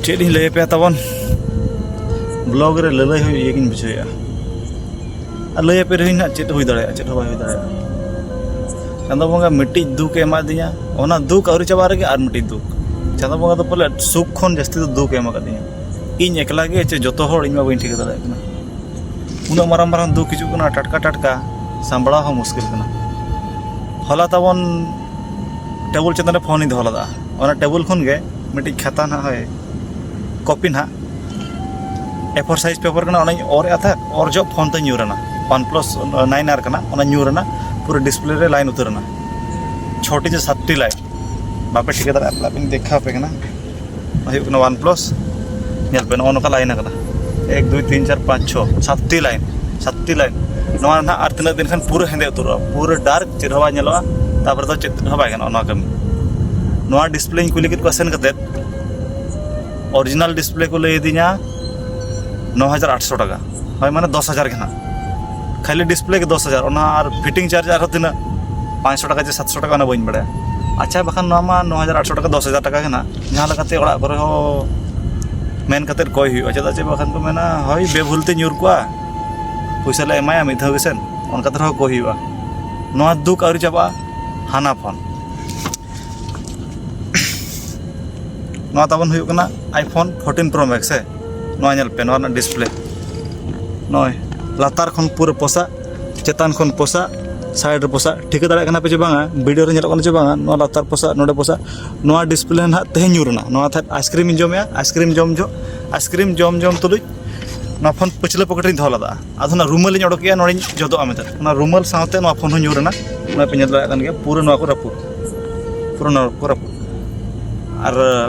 ᱪᱮᱫ ᱤᱧ ᱞᱟᱹᱭ ᱟᱯᱮᱭᱟ ᱛᱟᱵᱚᱱ, ᱵᱞᱚᱜ ᱨᱮ ᱞᱟᱹᱞᱟᱹᱭ ᱦᱩᱭᱩᱜ ᱤᱭᱟᱹ ᱜᱤᱧ ᱵᱩᱡᱷᱟᱹᱣᱮᱫᱼᱟ᱾ ᱟᱨ ᱞᱟᱹᱭ ᱟᱯᱮ ᱨᱮᱦᱚᱸᱧ ᱱᱟᱦᱟᱜ, ᱪᱮᱫ ᱦᱩᱭ ᱫᱟᱲᱮᱭᱟᱜᱼᱟ? ᱪᱮᱫ ᱦᱚᱸ ᱵᱟᱭ ᱦᱩᱭ ᱫᱟᱲᱮᱭᱟᱜᱼᱟ᱾ ᱪᱟᱸᱫᱚ ᱵᱚᱸᱜᱟ ᱢᱤᱫᱴᱤᱡ ᱫᱩᱠ ᱮ ᱮᱢᱟᱫᱤᱧᱟ, ᱚᱱᱟ ᱫᱩᱠ ᱟᱹᱣᱨᱤ ᱪᱟᱵᱟᱜ ᱨᱮᱜᱮ ᱟᱨ ᱢᱤᱫᱴᱤᱡ ᱫᱩᱠ᱾ ᱪᱟᱸᱫᱚ ᱵᱚᱸᱜᱟ ᱫᱚ ᱯᱟᱞᱮ ᱥᱩᱠ ᱠᱷᱚᱱ ᱡᱟᱹᱥᱛᱤ ᱫᱚ ᱫᱩᱠ ᱮ ᱮᱢ ᱟᱠᱟᱫᱤᱧᱟ᱾ ᱤᱧ ᱮᱠᱞᱟ ᱜᱮ ᱪᱮ ᱡᱚᱛᱚ ᱦᱚᱲ, ᱤᱧ ᱢᱟ ᱵᱟᱹᱧ ᱴᱷᱤᱠᱟᱹ ᱫᱟᱲᱮᱭᱟᱜ ᱠᱟᱱᱟ᱾ ᱩᱱᱟᱹᱜ ᱢᱟᱨᱟᱝ ᱢᱟᱨᱟᱝ ᱫᱩᱠ ᱦᱤᱡᱩᱜ ᱠᱟᱱᱟ ᱴᱟᱴᱠᱟ ᱴᱟᱴᱠᱟ, ᱥᱟᱢᱵᱲᱟᱣ ᱦᱚᱸ ᱢᱩᱥᱠᱤᱞ ᱠᱟᱱᱟ᱾ ᱦᱚᱞᱟ ᱛᱟᱵᱚᱱ ᱴᱮᱵᱩᱞ ᱪᱮᱛᱟᱱ ᱨᱮ ᱯᱷᱳᱱᱤᱧ ᱫᱚᱦᱚ ᱞᱮᱫᱟ, ᱚᱱᱟ ᱴᱮᱵᱩᱞ ᱠᱷᱚᱱ ᱜᱮ ᱢᱤᱫᱴᱤᱡ ᱠᱷᱟᱛᱟ ᱱᱟᱦᱟᱜ, ᱦᱳᱭ, ᱠᱚᱯᱤ ᱱᱟᱦᱟᱜ, ᱮ ᱯᱷᱳᱨ ᱥᱟᱭᱤᱡᱽ ᱯᱮᱯᱟᱨ ᱠᱟᱱᱟ, ᱚᱱᱟᱧ ᱚᱨ ᱮᱫ ᱛᱟᱦᱮᱸᱫ, ᱚᱨ ᱡᱚᱦᱚᱜ ᱯᱷᱳᱱ ᱛᱤᱧ ᱧᱩᱨ ᱮᱱᱟ᱾ ᱚᱣᱟᱱ ᱯᱞᱟᱥ ᱱᱟᱭᱤᱱ ᱟᱨ ᱠᱟᱱᱟ, ᱚᱱᱟ ᱧᱩᱨ ᱮᱱᱟ, ᱯᱩᱨᱟᱹ ᱰᱤᱥᱯᱞᱮ ᱨᱮ ᱞᱟᱭᱤᱱ ᱩᱛᱟᱹᱨ ᱮᱱᱟ, ᱪᱷᱚᱴᱤ ᱥᱮ ᱥᱟᱛᱴᱤ ᱞᱟᱭᱤᱱ᱾ ᱵᱟᱯᱮ ᱴᱷᱤᱠᱟᱹ ᱫᱟᱲᱮᱭᱟᱜᱼᱟ, ᱛᱟᱦᱞᱮ ᱟᱯᱮᱧ ᱫᱮᱠᱷᱟᱣ ᱟᱯᱮ ᱠᱟᱱᱟ᱾ ᱦᱩᱭᱩᱜ ᱠᱟᱱᱟ ᱚᱣᱟᱱ ᱯᱞᱟᱥ᱾ ᱧᱮᱞ ᱯᱮ, ᱱᱚᱜᱼᱚ ᱱᱚᱝᱠᱟ ᱞᱟᱭᱤᱱ ᱟᱠᱟᱱᱟ, ᱮᱠ, ᱫᱩᱭ, ᱛᱤᱱ, ᱪᱟᱨ, ᱯᱟᱸᱪ, ᱪᱷᱚ, ᱥᱟᱛᱴᱤ ᱞᱟᱭᱤᱱ, ᱥᱟᱛᱴᱤ ᱞᱟᱭᱤᱱ᱾ ᱱᱚᱣᱟ ᱨᱮᱱᱟᱜ ᱟᱨ ᱛᱤᱱᱟᱹᱜ ᱫᱤᱱ ᱠᱷᱟᱱ ᱯᱩᱨᱟᱹ ᱦᱮᱸᱫᱮ ᱩᱛᱟᱹᱨᱚᱜᱼᱟ, ᱯᱩᱨᱟᱹ ᱰᱟᱨᱠ, ᱪᱮᱫ ᱦᱚᱸ ᱵᱟᱭ ᱧᱮᱞᱚᱜᱼᱟ᱾ ᱛᱟᱨᱯᱚᱨᱮ ᱫᱚ ᱪᱮᱫ ᱦᱚᱸ ᱵᱟᱭ ᱜᱟᱱᱚᱜᱼᱟ ᱱᱚᱣᱟ ᱠᱟᱹᱢᱤ᱾ ᱱᱚᱣᱟ ᱰᱤᱥᱯᱞᱮᱧ ᱠᱩᱞᱤ ᱠᱮᱫ ᱠᱚᱣᱟ ᱥᱮᱱ ᱠᱟᱛᱮᱫ, ᱚᱨᱤᱡᱤᱱᱟᱞ ᱰᱤᱥᱯᱞᱮ ᱠᱚ ᱞᱟᱹᱭ ᱟᱹᱫᱤᱧᱟ ᱱᱚ ᱦᱟᱡᱟᱨ ᱟᱴᱥᱚ ᱴᱟᱠᱟ᱾ ᱦᱳᱭ, ᱢᱟᱱᱮ ᱫᱚᱥ ᱦᱟᱡᱟᱨ ᱜᱮ ᱱᱟᱦᱟᱜ, ᱠᱷᱟᱹᱞᱤ ᱰᱤᱥᱯᱞᱮ ᱜᱮ ᱫᱚᱥ ᱦᱟᱡᱟᱨ, ᱚᱱᱟ ᱟᱨ ᱯᱷᱤᱴᱤᱝ ᱪᱟᱨᱡᱽ ᱟᱨᱦᱚᱸ ᱛᱤᱱᱟᱹᱜ, ᱯᱟᱸᱪᱥᱚ ᱴᱟᱠᱟ ᱪᱮ ᱥᱟᱛᱥᱚ ᱴᱟᱠᱟ, ᱚᱱᱟ ᱵᱟᱹᱧ ᱵᱟᱲᱟᱭᱟ᱾ ᱟᱪᱪᱷᱟ, ᱵᱟᱠᱷᱟᱱ ᱱᱚᱣᱟ ᱢᱟ ᱱᱚ ᱦᱟᱡᱟᱨ ᱟᱴᱥᱚ ᱴᱟᱠᱟ, ᱫᱚᱥ ᱦᱟᱡᱟᱨ ᱴᱟᱠᱟ ᱜᱮ ᱱᱟᱦᱟᱜ, ᱡᱟᱦᱟᱸ ᱞᱮᱠᱟᱛᱮ ᱚᱲᱟᱜ ᱠᱚᱨᱮ ᱦᱚᱸ ᱢᱮᱱ ᱠᱟᱛᱮᱫ ᱠᱚᱭ ᱦᱩᱭᱩᱜᱼᱟ᱾ ᱪᱮᱫᱟᱜ ᱪᱮ ᱵᱟᱠᱷᱟᱱ ᱠᱚ ᱢᱮᱱᱟ, ᱦᱳᱭ, ᱵᱮᱵᱷᱩᱞ ᱛᱮ ᱧᱩᱨ ᱠᱚᱜᱼᱟ, ᱯᱚᱭᱥᱟ ᱞᱮ ᱮᱢᱟᱭᱟ ᱢᱤᱫ ᱫᱷᱟᱣ ᱜᱮ ᱥᱮᱱ, ᱚᱱᱠᱟ ᱛᱮ ᱨᱮᱦᱚᱸ ᱠᱚᱭ ᱦᱩᱭᱩᱜᱼᱟ᱾ ᱱᱚᱣᱟ ᱫᱩᱠ ᱟᱹᱣᱨᱤ ᱪᱟᱵᱟᱜᱼᱟ, ᱦᱟᱱᱟ ᱯᱷᱳᱱ ᱱᱚᱣᱟ ᱛᱟᱵᱚᱱ ᱦᱩᱭᱩᱜ ᱠᱟᱱᱟ iPhone fourteen Pro Max ᱥᱮ᱾ ᱱᱚᱣᱟ ᱧᱮᱞ ᱯᱮ, ᱱᱚᱣᱟ ᱨᱮᱱᱟᱜ ᱰᱤᱥᱯᱞᱮ ᱱᱚᱜᱼᱚᱭ ᱞᱟᱛᱟᱨ ᱠᱷᱚᱱ ᱯᱩᱨᱟᱹ ᱯᱚᱥᱟᱜ, ᱪᱮᱛᱟᱱ ᱠᱷᱚᱱ ᱯᱚᱥᱟᱜ, ᱥᱟᱭᱤᱰ ᱨᱮ ᱯᱚᱥᱟᱜ᱾ ᱴᱷᱤᱠᱟᱹ ᱫᱟᱲᱮᱭᱟᱜ ᱠᱟᱱᱟ ᱯᱮ ᱪᱮ ᱵᱟᱝᱟ? ᱵᱷᱤᱰᱤᱭᱳ ᱨᱮ ᱧᱮᱞᱚᱜ ᱠᱟᱱᱟ ᱪᱮ ᱵᱟᱝᱟ? ᱱᱚᱣᱟ ᱞᱟᱛᱟᱨ ᱯᱚᱥᱟᱜ, ᱱᱚᱰᱮ ᱯᱚᱥᱟᱜ᱾ ᱱᱚᱣᱟ ᱰᱤᱥᱯᱞᱮ ᱱᱟᱦᱟᱜ ᱛᱮᱦᱮᱧ ᱧᱩᱨ ᱮᱱᱟ᱾ ᱱᱚᱣᱟ ᱛᱟᱦᱮᱸᱫ ᱟᱭᱤᱥᱠᱨᱤᱢ ᱤᱧ ᱡᱚᱢᱮᱜᱼᱟ, ᱟᱭᱤᱥᱠᱨᱤᱢ ᱡᱚᱢ ᱡᱚ ᱟᱭᱤᱥᱠᱨᱤᱢ ᱡᱚᱢ ᱡᱚᱢ ᱛᱩᱞᱩᱡ ᱱᱚᱣᱟ ᱯᱷᱳᱱ ᱯᱟᱹᱪᱷᱞᱟᱹ ᱯᱚᱠᱮᱴ ᱨᱤᱧ ᱫᱚᱦᱚ ᱞᱮᱫᱟ᱾ ᱟᱫᱚ ᱚᱱᱟ ᱨᱩᱢᱟᱹᱞ ᱤᱧ ᱚᱰᱚᱠᱮᱜᱼᱟ, ᱱᱚᱰᱮᱧ ᱡᱚᱫᱚᱜᱼᱟ ᱢᱮᱱᱛᱮ᱾ ᱚᱱᱟ ᱨᱩᱢᱟᱹᱞ ᱥᱟᱶᱛᱮ ᱱᱚᱣᱟ ᱯᱷᱳᱱ ᱦᱚᱸ ᱧᱩᱨ ᱮᱱᱟ᱾ ᱱᱚᱜᱼᱚᱭ ᱯᱮ ᱧᱮᱞ ᱫᱟᱲᱮᱭᱟᱜ ᱠᱟᱱ ᱜᱮᱭᱟ, ᱯᱩᱨᱟᱹ ᱱᱚᱣᱟ ᱠᱚ ᱨᱟᱹᱯᱩᱫ, ᱯᱩᱨᱟᱹ ᱱᱚᱣᱟ ᱠᱚ ᱨᱟᱹᱯᱩᱫ᱾ ᱟᱨ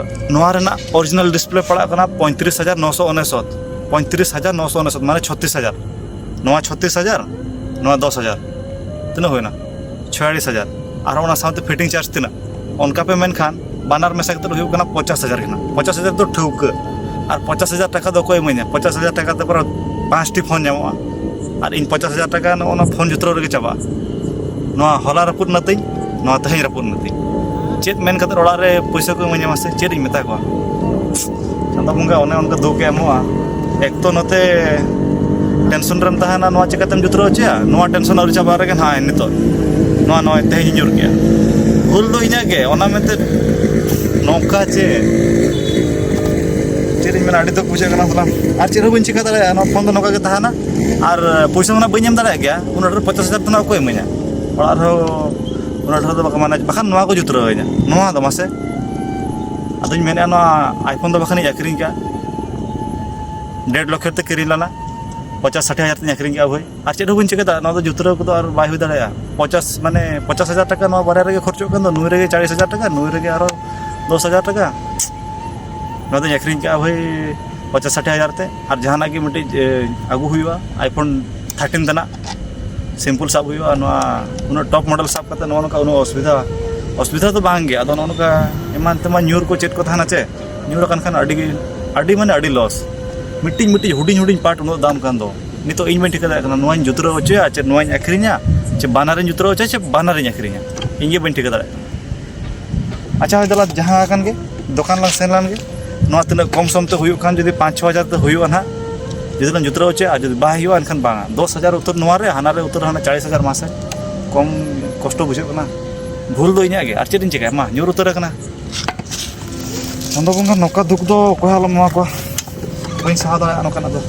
ᱱᱚᱣᱟ ᱨᱮᱱᱟᱜ ᱚᱨᱤᱡᱤᱱᱟᱞ ᱰᱤᱥᱯᱞᱮ ᱯᱟᱲᱟᱜ ᱠᱟᱱᱟ ᱯᱚᱸᱭᱛᱨᱤᱥ ᱦᱟᱡᱟᱨ ᱱᱚᱥᱚ ᱩᱱᱤᱥᱚᱛ, ᱯᱚᱸᱭᱛᱨᱤᱥ ᱦᱟᱡᱟᱨ ᱱᱚᱥᱚ ᱩᱱᱤᱥᱚᱛ, ᱢᱟᱱᱮ ᱪᱷᱚᱛᱨᱤᱥ ᱦᱟᱡᱟᱨ᱾ ᱱᱚᱣᱟ ᱪᱷᱚᱛᱨᱤᱥ ᱦᱟᱡᱟᱨ, ᱱᱚᱣᱟ ᱫᱚᱥ ᱦᱟᱡᱟᱨ, ᱛᱤᱱᱟᱹᱜ ᱦᱩᱭᱱᱟ? ᱪᱷᱚᱭᱟᱞᱤᱥ ᱦᱟᱡᱟᱨ᱾ ᱟᱨ ᱚᱱᱟ ᱥᱟᱶᱛᱮ ᱯᱷᱤᱴᱤᱝ ᱪᱟᱨᱡᱽ ᱛᱤᱱᱟᱹᱜ? ᱚᱱᱠᱟ ᱯᱮ ᱢᱮᱱᱠᱷᱟᱱ ᱵᱟᱱᱟᱨ ᱢᱮᱥᱟ ᱠᱟᱛᱮ ᱦᱩᱭᱩᱜ ᱠᱟᱱᱟ ᱯᱚᱧᱪᱟᱥ ᱦᱟᱡᱟᱨ ᱜᱮ ᱱᱟᱜ᱾ ᱯᱚᱧᱪᱟᱥ ᱦᱟᱡᱟᱨ ᱫᱚ ᱴᱷᱟᱹᱣᱠᱟᱹ᱾ ᱟᱨ ᱯᱚᱧᱪᱟᱥ ᱦᱟᱡᱟᱨ ᱴᱟᱠᱟ ᱫᱚ ᱚᱠᱚᱭ ᱤᱢᱟᱹᱧᱟ? ᱯᱚᱧᱪᱟᱥ ᱦᱟᱡᱟᱨ ᱴᱟᱠᱟ ᱛᱮ ᱯᱟᱨᱟ ᱯᱟᱸᱪᱴᱤ ᱯᱷᱳᱱ ᱧᱟᱢᱚᱜᱼᱟ᱾ ᱟᱨ ᱤᱧ ᱯᱚᱧᱪᱟᱥ ᱦᱟᱡᱟᱨ ᱴᱟᱠᱟ ᱱᱚᱜᱼᱚ ᱱᱚᱣᱟ ᱯᱷᱳᱱ ᱡᱩᱛᱨᱟᱹᱣ ᱨᱮᱜᱮ ᱪᱟᱵᱟᱜᱼᱟ᱾ ᱱᱚᱣᱟ ᱦᱚᱞᱟ ᱨᱟᱹᱯᱩᱫ ᱮᱱᱟ ᱛᱤᱧ, ᱱᱚᱣᱟ ᱛᱮᱦᱮᱧ ᱨᱟᱹᱯᱩᱫ ᱮᱱᱟ ᱛᱤᱧ᱾ ᱪᱮᱫ ᱢᱮᱱ ᱠᱟᱛᱮ ᱚᱲᱟᱜ ᱨᱮ ᱯᱚᱭᱥᱟ ᱠᱚ ᱤᱢᱟᱹᱧᱟ ᱢᱟᱥᱮ? ᱪᱮᱫ ᱤᱧ ᱢᱮᱛᱟ ᱠᱚᱣᱟ? ᱪᱟᱸᱫᱚ ᱵᱚᱸᱜᱟ ᱚᱱᱮ ᱚᱱᱠᱟ ᱫᱩᱠ ᱮ ᱮᱢᱚᱜᱼᱟ᱾ ᱮᱠ ᱛᱚ ᱱᱚᱛᱮ ᱴᱮᱱᱥᱚᱱ ᱨᱮᱢ ᱛᱟᱦᱮᱱᱟ, ᱱᱚᱣᱟ ᱪᱤᱠᱟᱹᱛᱮᱢ ᱡᱩᱛᱨᱟᱹᱣ ᱦᱚᱪᱚᱭᱟ? ᱱᱚᱣᱟ ᱴᱮᱱᱥᱚᱱ ᱟᱹᱣᱨᱤ ᱪᱟᱵᱟᱜ ᱨᱮᱜᱮ ᱱᱟᱦᱟᱜ ᱱᱤᱛᱚᱜ ᱱᱚᱣᱟ ᱱᱚᱜᱼᱚᱭ ᱛᱮᱦᱮᱧ ᱧᱩᱨ ᱠᱮᱜᱼᱟ᱾ ᱵᱷᱩᱞ ᱫᱚ ᱤᱧᱟᱹᱜ ᱜᱮ, ᱚᱱᱟ ᱢᱮᱱᱛᱮ ᱱᱚᱝᱠᱟ ᱪᱮ ᱪᱮᱫ ᱤᱧ ᱢᱮᱱᱟ, ᱟᱹᱰᱤ ᱫᱩᱠ ᱵᱩᱡᱷᱟᱹᱜ ᱠᱟᱱᱟ᱾ ᱛᱟᱦᱞᱮ ᱟᱨ ᱪᱮᱫ ᱦᱚᱸ ᱵᱟᱹᱧ ᱪᱤᱠᱟᱹ ᱫᱟᱲᱮᱭᱟᱜᱼᱟ, ᱱᱚᱣᱟ ᱯᱷᱳᱱ ᱫᱚ ᱱᱚᱝᱠᱟ ᱜᱮ ᱛᱟᱦᱮᱱᱟ᱾ ᱟᱨ ᱯᱚᱭᱥᱟ ᱢᱟ ᱱᱟᱜ ᱵᱟᱹᱧ ᱮᱢ ᱫᱟᱲᱮᱭᱟᱜ ᱜᱮᱭᱟ, ᱩᱱᱟᱹᱜ ᱰᱷᱮᱨ ᱯᱚᱧᱪᱟᱥ ᱦᱟᱡᱟᱨ ᱫᱚ ᱱᱟᱜ ᱚᱠᱚᱭ ᱤᱢᱟᱹᱧᱟ? ᱚᱲᱟᱜ ᱨᱮᱦᱚᱸ ᱩᱱᱟᱹᱜ ᱰᱷᱮᱨ ᱫᱚ ᱵᱟᱠᱚ ᱢᱟᱱᱟ, ᱵᱟᱠᱷᱟᱱ ᱱᱚᱣᱟ ᱠᱚ ᱡᱩᱛᱨᱟᱹᱣ ᱟᱹᱧᱟ᱾ ᱱᱚᱣᱟ ᱫᱚ ᱢᱟᱥᱮ, ᱟᱫᱚᱧ ᱢᱮᱱᱮᱫᱼᱟ, ᱱᱚᱣᱟ iPhone ᱫᱚ ᱵᱟᱠᱷᱟᱱᱤᱧ ᱟᱹᱠᱷᱨᱤᱧ ᱠᱟᱜᱼᱟ᱾ ᱰᱮᱲ ᱞᱚᱠᱷ ᱛᱮ ᱠᱤᱨᱤᱧ ᱞᱮᱱᱟ, ᱯᱚᱧᱪᱟᱥ ᱥᱟᱴᱷᱤ ᱦᱟᱡᱟᱨ ᱛᱤᱧ ᱟᱹᱠᱷᱨᱤᱧ ᱠᱟᱜᱼᱟ ᱵᱷᱟᱹᱭ᱾ ᱟᱨ ᱪᱮᱫ ᱦᱚᱸ ᱵᱟᱹᱧ ᱪᱤᱠᱟᱹ ᱫᱟᱲᱮᱭᱟᱜᱼᱟ, ᱱᱚᱣᱟ ᱫᱚ ᱡᱩᱛᱨᱟᱹᱣ ᱠᱚᱫᱚ ᱟᱨ ᱵᱟᱭ ᱦᱩᱭ ᱫᱟᱲᱮᱭᱟᱜᱼᱟ᱾ ᱯᱚᱧᱪᱟᱥ, ᱢᱟᱱᱮ ᱯᱚᱧᱪᱟᱥ ᱦᱟᱡᱟᱨ ᱴᱟᱠᱟ ᱱᱚᱣᱟ ᱵᱟᱨᱭᱟ ᱨᱮᱜᱮ ᱠᱷᱚᱨᱪᱚᱜ ᱠᱟᱱ ᱫᱚ, ᱱᱩᱭ ᱨᱮᱜᱮ ᱪᱟᱞᱤᱥ ᱦᱟᱡᱟᱨ ᱴᱟᱠᱟ, ᱱᱩᱭ ᱨᱮᱜᱮ ᱟᱨᱚ ᱫᱚᱥ ᱦᱟᱡᱟᱨ ᱴᱟᱠᱟ᱾ ᱱᱚᱣᱟ ᱫᱚᱧ ᱟᱹᱠᱷᱨᱤᱧ ᱠᱟᱜᱼᱟ ᱵᱷᱟᱹᱭ ᱯᱚᱧᱪᱟᱥ ᱥᱟᱴᱷᱤ ᱦᱟᱡᱟᱨ ᱛᱮ᱾ ᱟᱨ ᱡᱟᱦᱟᱱᱟᱜ ᱜᱮ ᱢᱤᱫᱴᱤᱡ, ᱮ, ᱟᱹᱜᱩ ᱦᱩᱭᱩᱜᱼᱟ, iPhone thirteen ᱛᱮᱱᱟᱜ ᱥᱤᱢᱯᱩᱞ ᱥᱟᱵ ᱦᱩᱭᱩᱜᱼᱟ᱾ ᱱᱚᱣᱟ ᱩᱱᱟᱹᱜ ᱴᱚᱯ ᱢᱚᱰᱮᱞ ᱥᱟᱵ ᱠᱟᱛᱮ ᱱᱚᱜᱼᱚ ᱱᱚᱝᱠᱟ ᱩᱱᱟᱹᱜ ᱚᱥᱩᱵᱤᱫᱷᱟ ᱚᱥᱩᱵᱤᱫᱷᱟ ᱫᱚ ᱵᱟᱝ ᱜᱮ, ᱟᱫᱚ ᱱᱚᱜᱼᱚ ᱱᱚᱝᱠᱟ ᱮᱢᱟᱱ ᱛᱮᱢᱟᱱ ᱧᱩᱨ ᱠᱚ ᱪᱮᱫ ᱠᱚ ᱛᱟᱦᱮᱱᱟ ᱪᱮ, ᱧᱩᱨ ᱟᱠᱟᱱ ᱠᱷᱟᱱ ᱟᱹᱰᱤ ᱜᱮ, ᱟᱹᱰᱤ ᱢᱟᱱᱮ ᱟᱹᱰᱤ ᱞᱚᱥ᱾ ᱢᱤᱫᱴᱤᱡ ᱢᱤᱫᱴᱤᱡ ᱦᱩᱰᱤᱧ ᱦᱩᱰᱤᱧ ᱯᱟᱨᱴ ᱩᱱᱟᱹᱜ ᱫᱟᱢ ᱠᱟᱱ ᱫᱚ᱾ ᱱᱤᱛᱚᱜ ᱤᱧ ᱵᱟᱹᱧ ᱴᱷᱤᱠᱟᱹ ᱫᱟᱲᱮᱭᱟᱜ ᱠᱟᱱᱟ, ᱱᱚᱣᱟᱧ ᱡᱩᱛᱨᱟᱹᱣ ᱦᱚᱪᱚᱭᱟ ᱪᱮ ᱱᱚᱣᱟᱧ ᱟᱹᱠᱷᱨᱤᱧᱟ, ᱪᱮ ᱵᱟᱱᱟᱨᱤᱧ ᱡᱩᱛᱨᱟᱹᱣ ᱦᱚᱪᱚᱭᱟ ᱪᱮ ᱵᱟᱱᱟᱨᱤᱧ ᱟᱹᱠᱷᱨᱤᱧᱟ, ᱤᱧ ᱜᱮ ᱵᱟᱹᱧ ᱴᱷᱤᱠᱟᱹ ᱫᱟᱲᱮᱭᱟᱜ ᱠᱟᱱᱟ᱾ ᱟᱪᱪᱷᱟ, ᱦᱳᱭ, ᱫᱮᱞᱟ, ᱡᱟᱦᱟᱸ ᱟᱠᱟᱱ ᱜᱮ, ᱫᱚᱠᱟᱱ ᱞᱟᱝ ᱥᱮᱱ ᱞᱮᱱ ᱜᱮ, ᱱᱚᱣᱟ ᱛᱤᱱᱟᱹᱜ ᱠᱚᱢ ᱥᱚᱢ ᱛᱮ ᱦᱩᱭᱩᱜ ᱠᱷᱟᱱ, ᱡᱩᱫᱤ ᱯᱟᱸᱪ ᱪᱷᱚ ᱦᱟᱡᱟᱨ ᱛᱮ ᱦᱩᱭᱩᱜᱼᱟ ᱱᱟᱦᱟᱜ, ᱡᱩᱫᱤ ᱞᱟᱝ ᱡᱩᱛᱨᱟᱹᱣ ᱦᱚᱪᱚᱭᱟ, ᱟᱨ ᱡᱩᱫᱤ ᱵᱟᱭ ᱦᱩᱭᱩᱜᱼᱟ, ᱮᱱᱠᱷᱟᱱ ᱵᱟᱝᱟ᱾ ᱫᱚᱥ ᱦᱟᱡᱟᱨ ᱩᱛᱟᱹᱨ ᱱᱚᱣᱟ ᱨᱮ, ᱦᱟᱱᱟ ᱨᱮ ᱩᱛᱟᱹᱨ ᱦᱟᱱᱟ ᱪᱟᱞᱤᱥ ᱦᱟᱡᱟᱨ ᱢᱟᱥᱮ ᱠᱚᱢ ᱠᱚᱥᱴᱚ ᱵᱩᱡᱷᱟᱹᱜ ᱠᱟᱱᱟ᱾ ᱵᱷᱩᱞ ᱫᱚ ᱤᱧᱟᱹᱜ ᱜᱮ, ᱟᱨ ᱪᱮᱫ ᱤᱧ ᱪᱤᱠᱟᱹᱭᱟ? ᱢᱟ, ᱧᱩᱨ ᱩᱛᱟᱹᱨ ᱟᱠᱟᱱᱟ᱾ ᱪᱟᱸᱫᱚ ᱵᱚᱸᱜᱟ, ᱱᱚᱝᱠᱟ ᱫᱩᱠ ᱫᱚ ᱚᱠᱚᱭ ᱦᱚᱸ ᱟᱞᱚᱢ ᱮᱢᱟ ᱠᱚᱣᱟ᱾ ᱵᱟᱹᱧ ᱥᱟᱦᱟᱣ ᱫᱟᱲᱮᱭᱟᱜᱼᱟ ᱱᱚᱝᱠᱟᱱᱟᱜ ᱫᱚ᱾